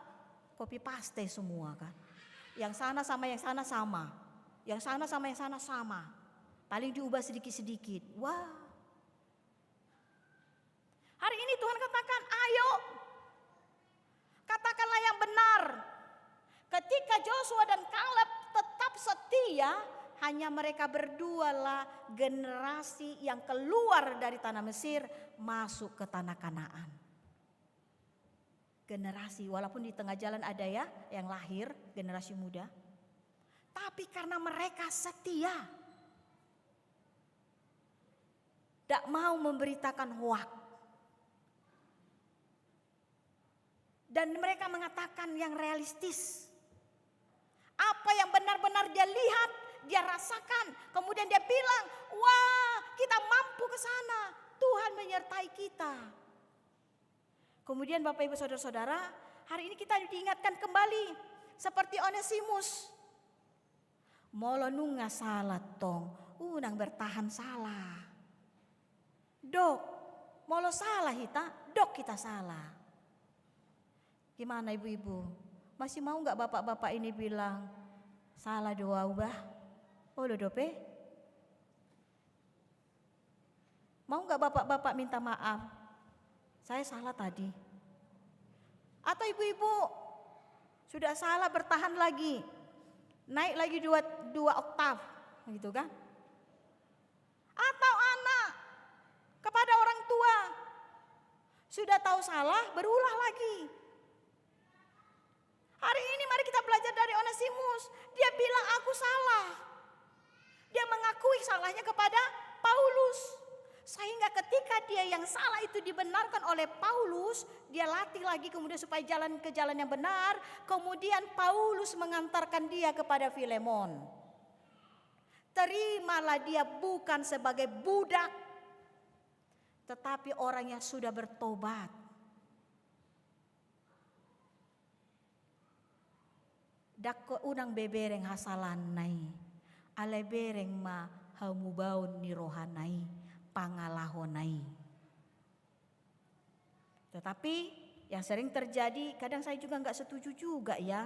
Copy paste semua kan. Yang sana sama yang sana sama. Yang sana sama yang sana sama. Paling diubah sedikit-sedikit. Wah. Hari ini Tuhan katakan, "Ayo, katakanlah yang benar." Ketika Joshua dan Kaleb tetap setia, hanya mereka berdualah generasi yang keluar dari tanah Mesir masuk ke tanah Kanaan. Generasi, walaupun di tengah jalan ada, ya, yang lahir, generasi muda. Tapi karena mereka setia, tidak mau memberitakan hoak. Dan mereka mengatakan yang realistis. Apa yang benar-benar dia lihat, dia rasakan. Kemudian dia bilang, "Wah, kita mampu ke sana. Tuhan menyertai kita." Kemudian Bapak Ibu Saudara-saudara, hari ini kita diingatkan kembali seperti Onesimus. Molo nunga sala tong, unang bertahan sala. Dok, molo sala hita, dok hita sala. Gimana ibu-ibu? Masih mau nggak bapak-bapak ini bilang, "Sala do au bah"? Olo dope? Mau nggak bapak-bapak minta maaf? "Saya salah tadi." Atau ibu-ibu, sudah salah bertahan lagi. Naik lagi dua, dua oktav, gitu kan? Atau anak kepada orang tua, sudah tahu salah, berulah lagi. Hari ini mari kita belajar dari Onesimus. Dia bilang, "Aku salah." Dia mengakui salahnya kepada Paulus. Sehingga ketika dia yang salah itu dibenarkan oleh Paulus, dia latih lagi kemudian supaya jalan ke jalan yang benar. Kemudian Paulus mengantarkan dia kepada Filemon. Terimalah dia bukan sebagai budak, tetapi orang yang sudah bertobat. Ndang unang be bereng hasalaanna i, alai bereng ma hamubaon ni rohana i, pangalahona i. Tetapi yang sering terjadi, kadang saya juga nggak setuju juga ya.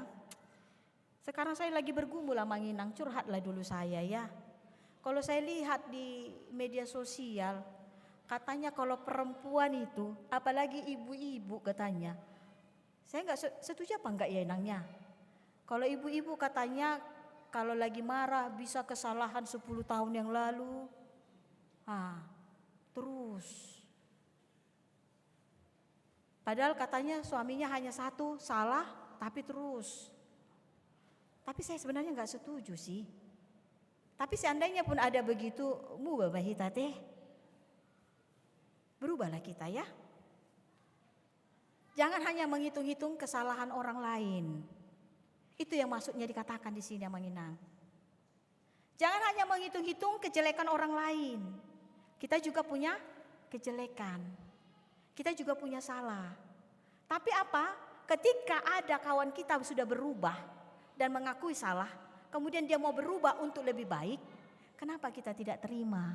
Sekarang saya lagi bergumul Amang Inang, curhatlah dulu saya ya. Kalau saya lihat di media sosial, katanya kalau perempuan itu, apalagi ibu-ibu katanya, saya nggak se-, setuju apa nggak ya Inang ya? Kalau ibu-ibu katanya kalau lagi marah bisa kesalahan sepuluh tahun yang lalu. Ah, terus. Padahal katanya suaminya hanya satu, salah, tapi terus. Tapi saya sebenarnya nggak setuju sih. Tapi seandainya pun ada begitu, mubah bah hita te. Berubahlah kita ya. Jangan hanya menghitung-hitung kesalahan orang lain. Itu yang maksudnya dikatakan di sini, Amang Inang. Jangan hanya menghitung-hitung kejelekan orang lain. Kita juga punya kejelekan. Kita juga punya salah. Tapi apa? Ketika ada kawan kita sudah berubah dan mengakui salah, kemudian dia mau berubah untuk lebih baik, kenapa kita tidak terima?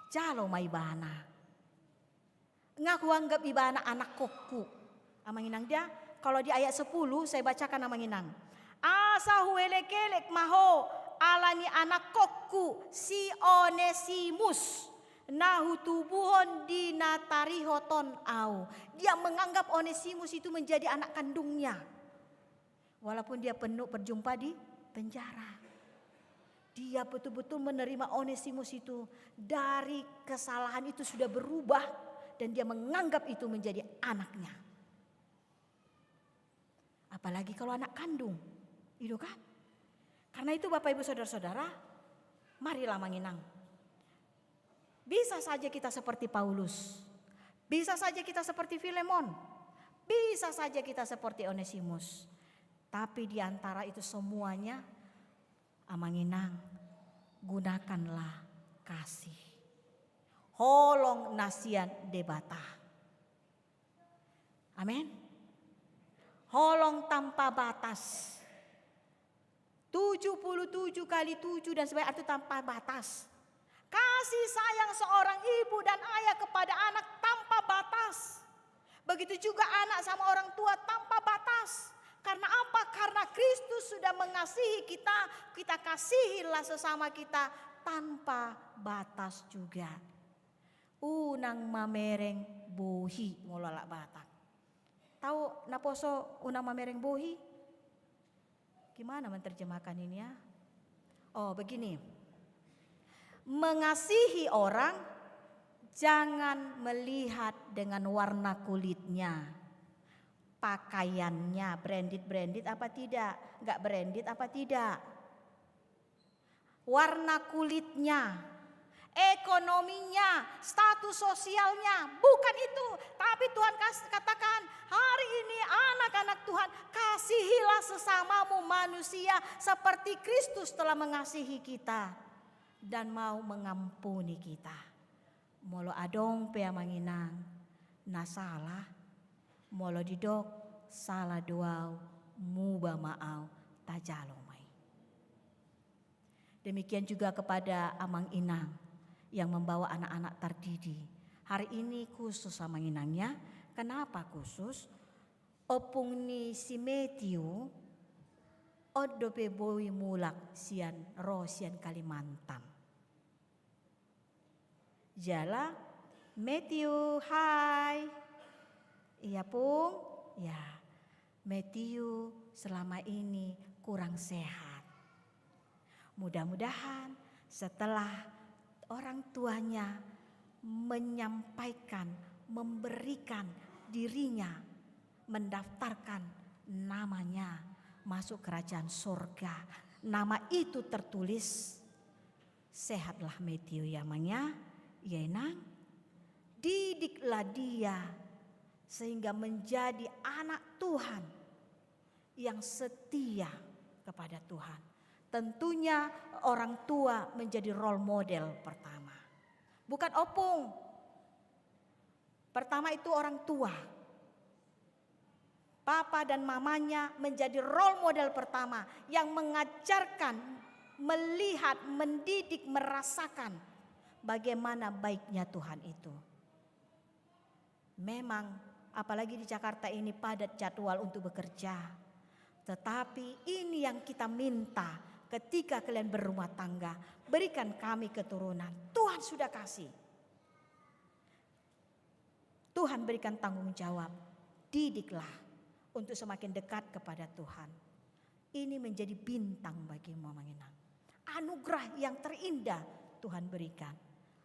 Jalo ma ibana. Nga huanggap ibana anakkongku. Amang Inang dia, kalau di ayat sepuluh saya bacakan Amang Inang. Asa huelek-elek ma ho ala ni anakkongku si Onesimus, na hutubuhon di na tarihoton au. Dia menganggap Onesimus itu menjadi anak kandungnya. Walaupun dia penuh berjumpa di penjara. Dia betul-betul menerima Onesimus itu dari kesalahan itu sudah berubah dan dia menganggap itu menjadi anaknya. Apalagi kalau anak kandung, gitu kan? Karena itu Bapak Ibu Saudara-saudara, marilah Amang Inang. Bisa saja kita seperti Paulus. Bisa saja kita seperti Filemon. Bisa saja kita seperti Onesimus. Tapi di antara itu semuanya, Amang Inang, gunakanlah kasih. Holong na sian Debata. Amin. Holong tanpa batas. Tujuh puluh tujuh kali tujuh dan sebagainya, arti tanpa batas. Kasih sayang seorang ibu dan ayah kepada anak tanpa batas. Begitu juga anak sama orang tua tanpa batas. Karena apa? Karena Kristus sudah mengasihi kita, kita kasihilah sesama kita tanpa batas juga. Unang mamereng bohi molo halak Batak. Tahu naposo unang mamereng bohi? Gimana menerjemahkan ini ya? Oh, begini. Mengasihi orang jangan melihat dengan warna kulitnya, pakaiannya, branded-branded apa tidak, nggak branded apa tidak. Warna kulitnya, ekonominya, status sosialnya, bukan itu. Tapi Tapi Tuhan kas-, katakan, hari ini anak-anak Tuhan, kasihilah sesamamu manusia seperti Kristus telah mengasihi kita dan mau mengampuni kita. Molo adong pe amang inang na sala, molo didok sala do au, muba ma au, tajalo ma i. Demikian juga kepada amang inang yang membawa anak-anak tardidi. Hari ini khusus amang inang ya. Kenapa khusus? Ompung ni si Matthew, on dope boi mulak sian, ro sian Kalimantan. Jala, Matthew, hai. Iya, Pung? Ya, Matthew selama ini kurang sehat. Mudah-mudahan setelah orang tuanya menyampaikan, memberikan dirinya, mendaftarkan namanya masuk kerajaan sorga, nama itu tertulis, sehatlah Matthew ya, Mang, ya. Ya, Inang. Didiklah dia sehingga menjadi anak Tuhan yang setia kepada Tuhan. Tentunya orang tua menjadi role model pertama. Bukan ompung. Pertama itu orang tua. Papa dan mamanya menjadi role model pertama yang mengajarkan, melihat, mendidik, merasakan bagaimana baiknya Tuhan itu. Memang, apalagi di Jakarta ini padat jadwal untuk bekerja. Tetapi ini yang kita minta ketika kalian berumah tangga, berikan kami keturunan. Tuhan sudah kasih. Tuhan berikan tanggung jawab, didiklah untuk semakin dekat kepada Tuhan. Ini menjadi bintang bagimu, Amang Inang. Anugerah yang terindah Tuhan berikan.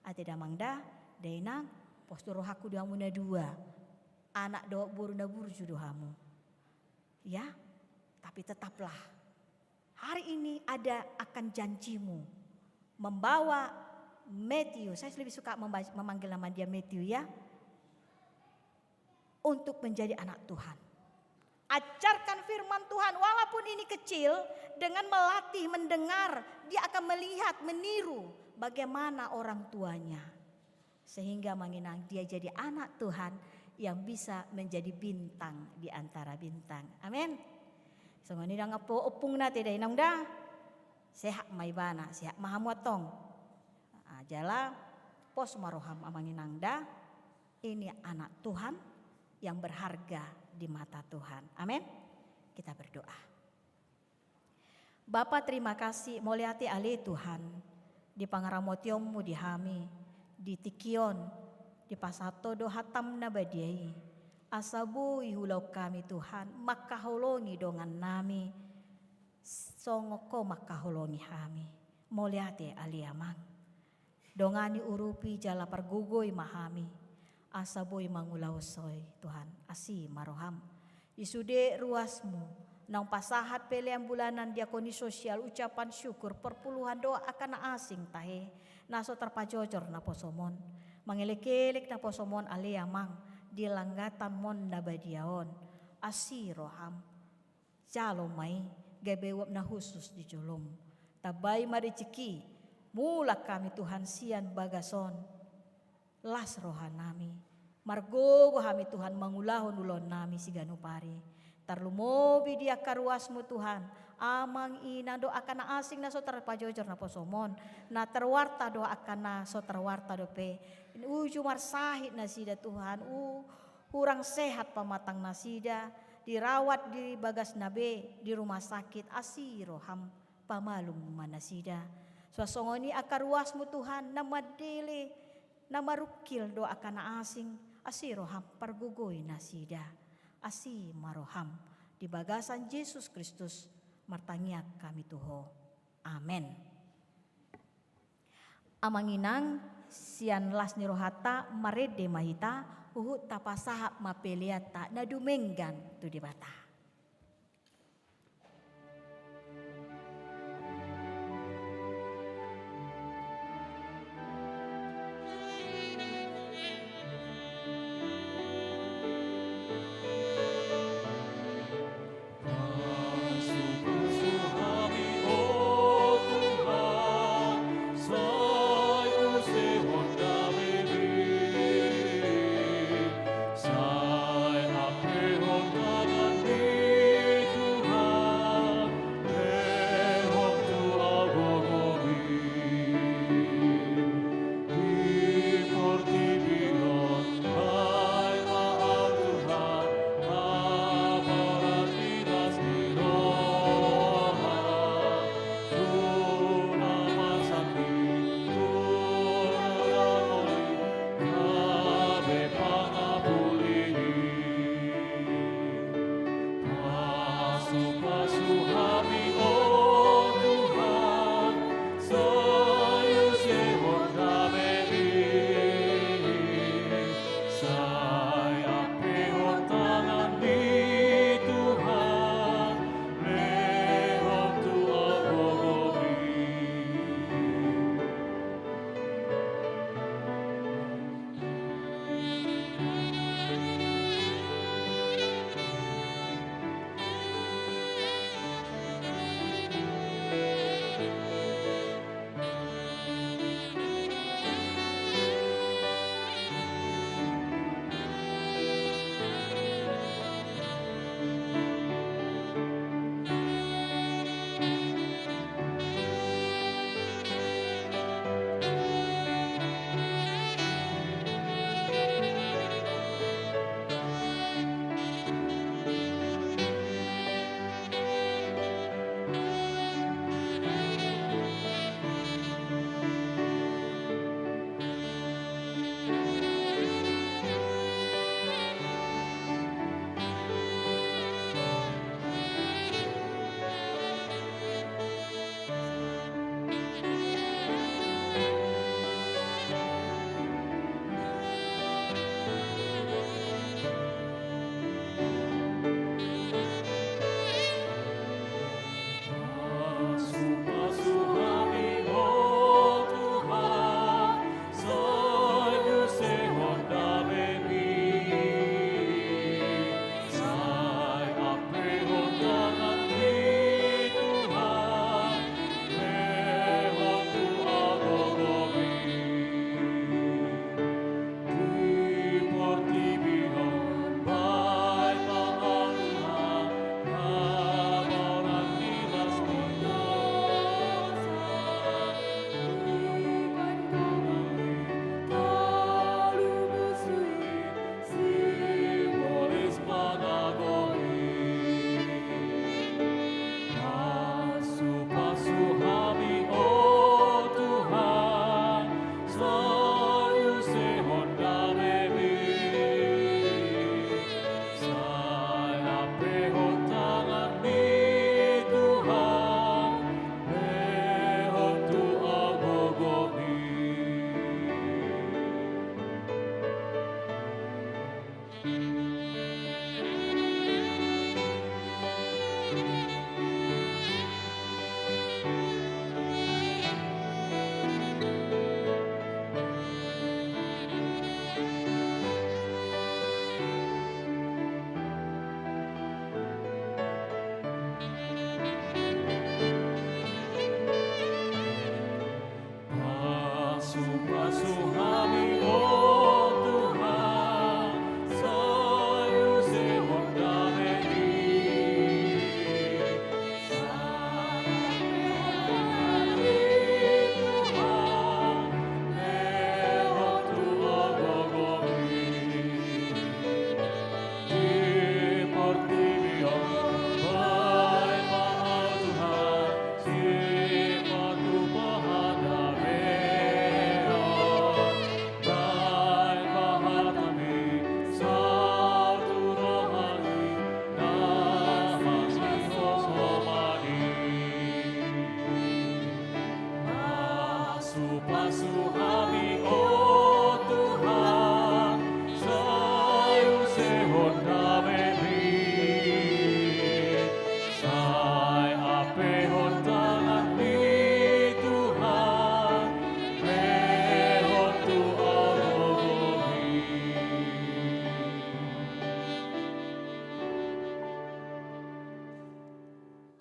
Ate Damang da, Dainang, pos do rohangku di hamu na dua. Anak dohot boru na burju do hamu. Ya, tapi tetaplah. Hari ini ada akan janjimu membawa Matthew, saya lebih suka memba-, memanggil nama dia Matthew ya, untuk menjadi anak Tuhan. Ajarkan firman Tuhan, walaupun ini kecil, dengan melatih, mendengar, dia akan melihat, meniru bagaimana orang tuanya. Sehingga Amang Inang dia jadi anak Tuhan yang bisa menjadi bintang di antara bintang. Amin. Songon i nang ompung na ate Dainang da. Sehat ma ibana, sehat ma hamu antong. Ah, jala pos ma roham Amang Inang da. Ini anak Tuhan yang berharga di mata Tuhan. Amin. Kita berdoa. Bapa, terima kasih, mauliate ale Tuhan, di pangaramotionmu di hami, di tingki on, dipasahat Ho do hataM na badia i, asa boi huulahon hami Tuhan, mangkaholongi dongannami, songon Ho mangkaholongi hami. Mauliate ale Amang. Dongani, urupi jala pargogoi ma hami, asa boi mangulahon Ho i Tuhan, asi ma rohaM. Di sude ruasmu, naung pasahat pelean bulanan diakoni sosial ucapan syukur perpuluhan dohot angka na asing tahe, na so tarpajojor naposoM on. Mangelekelek naposoM on ale Amang, di langgatanMon na badia on, asi rohaM. Jalo ma i, gabe uap na hushus di joloM. Tambai ma rejeki, mulak hami Tuhan sian bagas on. Las rohanami. Margogo hami Tuhan mangulahon ulaonnami siganup ari. Tarlumobi di angka ruasmu Tuhan. Amang inang dohot angka na asing na so tarpajojor naposoM on. Na tarwarta dohot angka na so tarwarta dope. Uju marsahit nasida Tuhan. U-, hurang sehat pamatang nasida. Dirawat di bagasna be, di rumah sakit, asi rohaM pamalum ma nasida. Suang songon i angka ruasmu Tuhan, na mandele, na marungkil dohot angka na asing, asi rohaM pargogoi nasida. Asi ma rohaM, di bagasan Jesus Kristus martangiang hami tu Ho. Amen. Amang inang, sian las ni rohanta marende ma hita, huhut tapasahat ma peleanta na dumenggan tu Debata.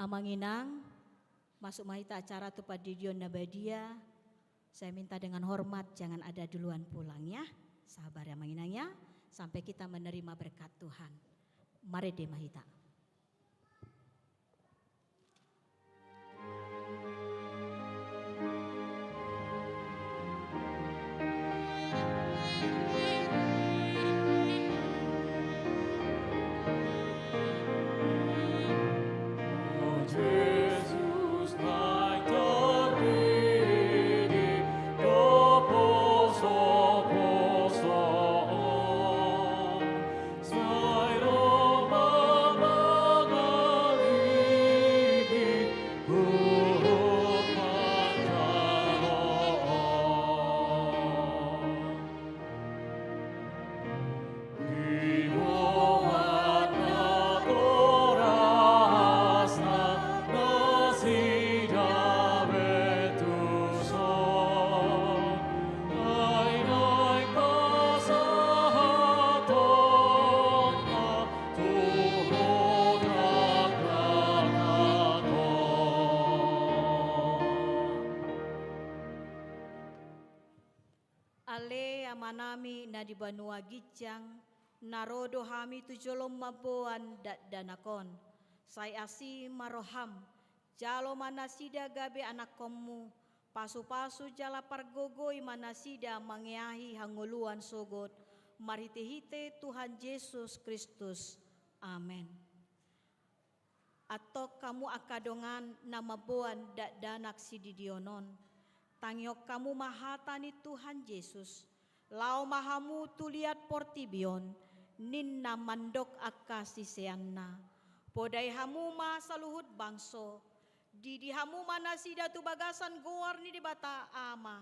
Amang inang, masuk ma hita acara tu pandidion na badia. Saya minta dengan hormat, jangan ada duluan pulang ya. Sabar ya amang inang ya, sampai kita menerima berkat Tuhan. Marende ma hita. Ale Amanami na di banua ginjang, na ro do hami tu jolom mamboan dakdanak on. Sai asi ma roham, jalo ma nasida gabe anakkonmu, pasupasu jala pargogoi ma nasida mangeahi hangoluan sogot, marhitehite Tuhan Jesus Kristus. Amen. Antong hamu angka dongan na mamboan dakdanak sididionon, tangihon hamu ma hata ni Tuhan Jesus, laho ma hamu tu liat portibi on, ninna mandok angka siseanna. Podai hamu ma saluhut bangso, didi hamu ma nasida tu bagasan goar ni Debata Ama,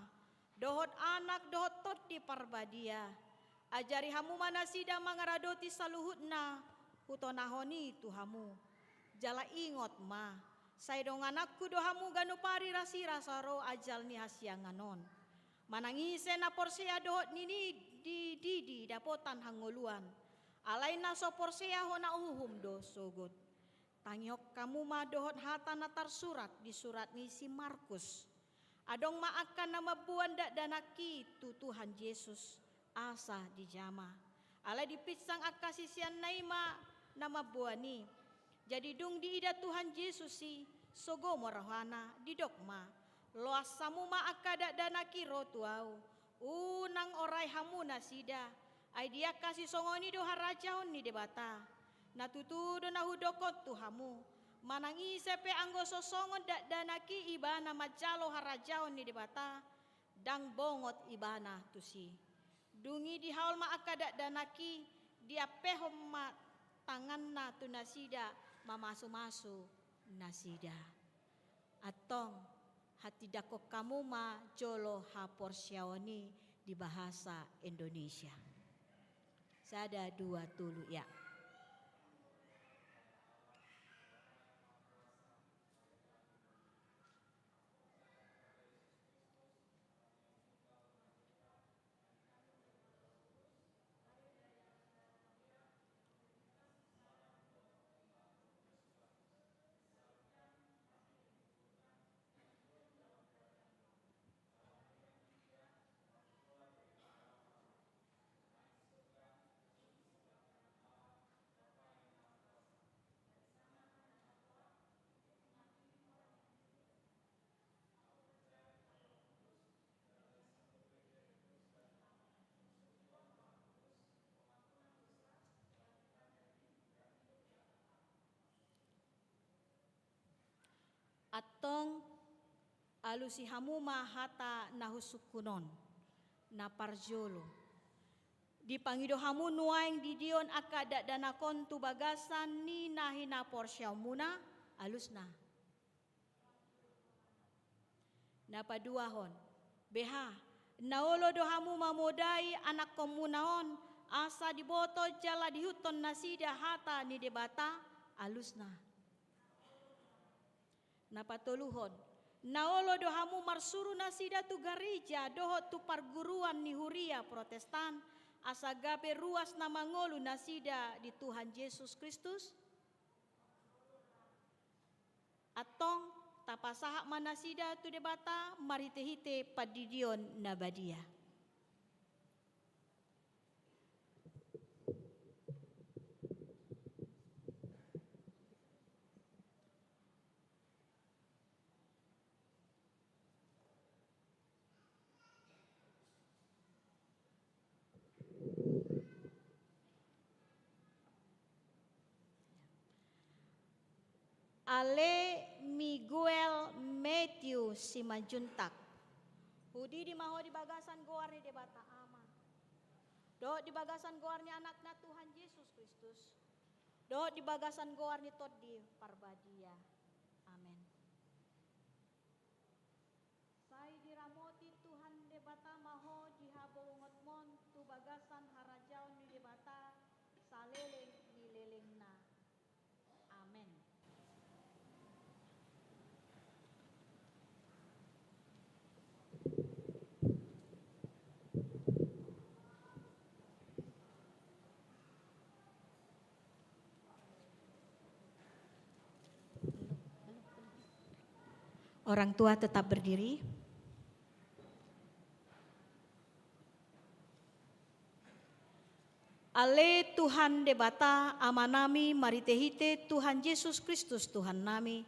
dohot Anak dohot Tondi Parbadia. Ajari hamu ma nasida mangaradoti saluhutna hutonahon i tu hamu. Jala ingot ma, sai dongananku do hamu ganup ari rasirasa ro ajal ni hasiangan on. Manang ise na porsea dohot nini di didi dapotan hangoluan. Alai na so porsea hona uhum do sogot. Tangihon hamu ma dohot hata na tarsurat di surat ni si Markus. Adong ma angka na mamboan dakdanak i tu Tuhan Jesus, asa dijama. Alai dipinsang angka siseanna i ma na mamboan i. Jadi dung diida Tuhan Jesus i, sogo ma rohana, didok ma, loas hamu ma angka dakdanak i ro tu ahu. Unang orai hamu nasida, ai di angka sisongon i do harajaon ni Debata. Na tutu do na hudok on tu hamu, manang ise pe anggo so songon dakdanak i ibana manjalo harajaon ni Debata, ndang bongot ibana tusi. Dung i dihaol ma angka dakdanak i, diampehon ma tanganna tu nasida mamasumasu nasida. Antong, hatindangkon hamu ma jolo haporseaon i di bahasa Indonesia. Sada, dua, tolu, ya. Antong, alusi hamu ma hata na husungkun on. Na parjolo, dipangido hamu nuaeng didion angka dakdanak on tu bagasan ni na hinaporseaonmuna, alusna. Na paduahon, beha, na olo do hamu mamodai anakkonmuna on, asa diboto jala diihuthon nasida hata ni Debata, alusna. Na patoluhon, na olo do hamu marsuru nasida tu gareja dohot tu parguruan ni huria Protestan, asa gabe ruas na mangolu nasida di Tuhan Jesus Kristus? Antong, tapasahat ma nasida tu Debata marhite-hite pandidion na badia. Ale Miguel Matthew Simanjuntak. Hudidi ma ho di bagasan goar ni Debata Ama, dohot di bagasan goar ni Anakna Tuhan Jesus Kristus, dohot di bagasan goar ni Tondi Parbadia. Amen. Sai diramoti Tuhan Debata ma ho di habongonmon tu bagasan harajaon ni Debata saleleng ni lelengna. Amen. Orang tua tetap berdiri. Ale Tuhan Debata Amanami, marhite-hite Tuhan Jesus Kristus Tuhannami,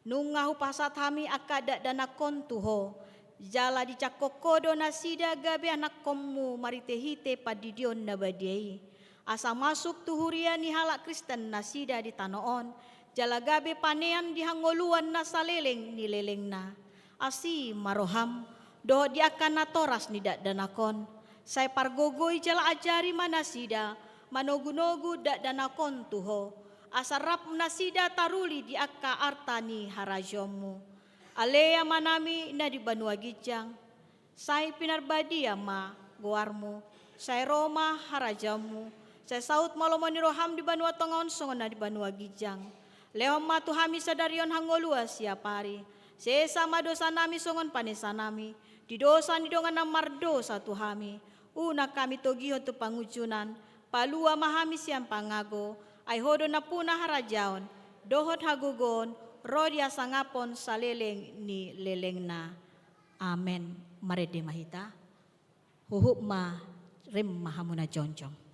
nunga hupasahat hami angka dakdanak on tu Ho, jala dijangkon Ho do nasida gabe anakkonmu marhite-hite pandidion na badia i. Asa masuk tu huria ni halak Kristen nasida di tano on, jala gabe panean di hangoluan na saleleng ni lelengna. Asi ma roham, dohot di angka natoras ni dakdanak on, sai pargogoi jala ajari ma nasida manogu-nogu dakdanak on tu Ho, asa rap nasida taruli di angka arta ni harajaonmu. Ale Amanami na di banua ginjang, sai pinarbadia ma goarmu, sai ro ma harajaonmu, sai saut ma lomo ni roham di banua tonga on songon na di banua ginjang. Lehon ma tu hami sadari on hangoluan siapari. Sesa ma dosanami songon panesanami di dosa ni dongan na mardosa tu hami. Unang hami togihon tu pangunjunan, palua ma hami sian pangago, ai Ho do nampuna harajaon, dohot hagogoon, ro di hasangapon saleleng ni lelengna. Amen. Marende ma hita. Huhut ma, rem ma hamu na jongjong.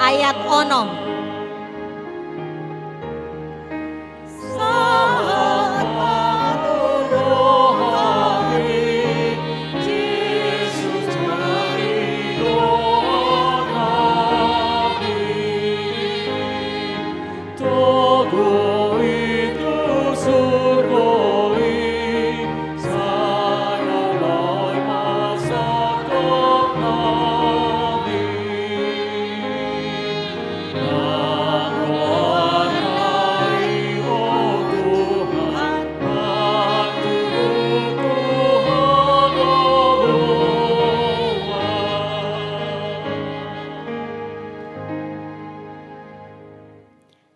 Ayat onom.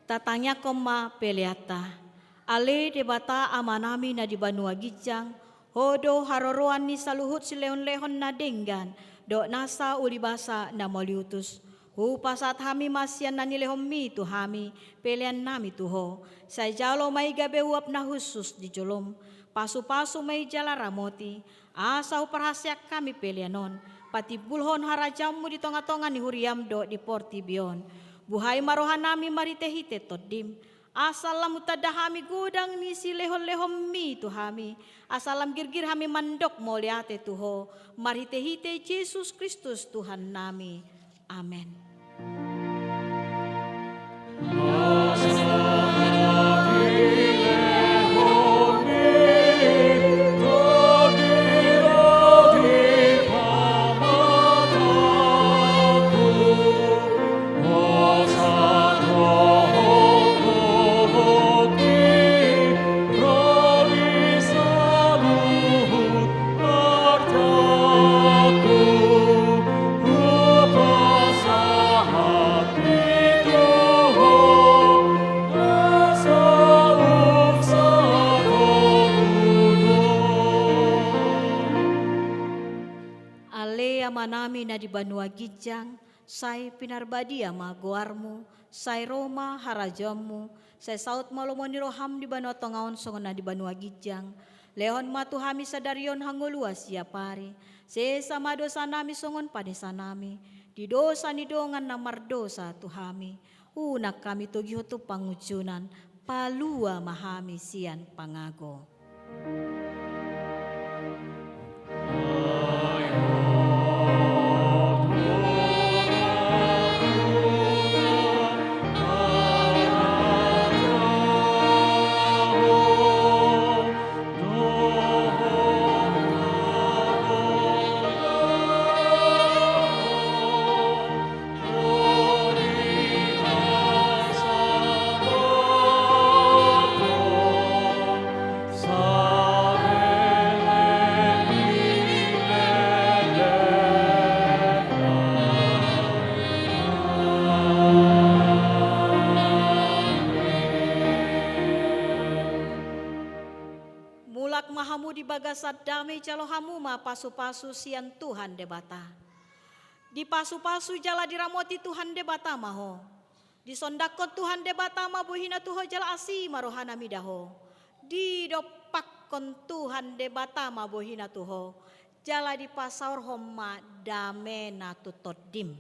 Tatangiangkon ma peleanta. Ale Debata Amanami na di banua ginjang, Ho do haroroan ni saluhut silehon-lehon na denggan dohot nasa ulibasa na mauliutus. Hupasahat hami ma sian na nilehonmi tu hami peleannami tu Ho. Sai jalo ma i gabe uap na hushus di jolom. Pasu-pasu ma i jala ramoti, asa huparhaseang hami pelean on patimbulhon harajaonmu di tonga-tonga ni huriam dohot di portibi on. Buhai ma rohanami marhite-hite Tondim, Asa lam hutanda hami godang ni silehonlehonmi tu hami, asa lam girgir hami mandok mauliate tu Ho, marhitehite Jesus Kristus Tuhannami. Amen. Ale Amanami na di banua ginjang, sai pinarbadia ma goarmu, sai ro ma harajaonmu, sai saut ma lomo ni roham di banua tonga on songon na di banua ginjang. Lehon ma tu hami sadari on hangoluan siapari. Sesa ma dosanami songon panesanami di dosa ni dongan na mardosa tu hami. Unang hami togihon tu pangunjunan, palua ma hami sian pangago. Mulak ma hamu di bagasan dame, jalo hamu ma pasupasu sian Tuhan Debata. Dipasupasu jala diramoti Tuhan Debata ma ho. Disondangkon Tuhan Debata ma bohina tu ho jala asi ma rohana mida ho. Didompakkon Tuhan Debata ma bohina tu ho, jala dipasaorhon ma damena tu tondim.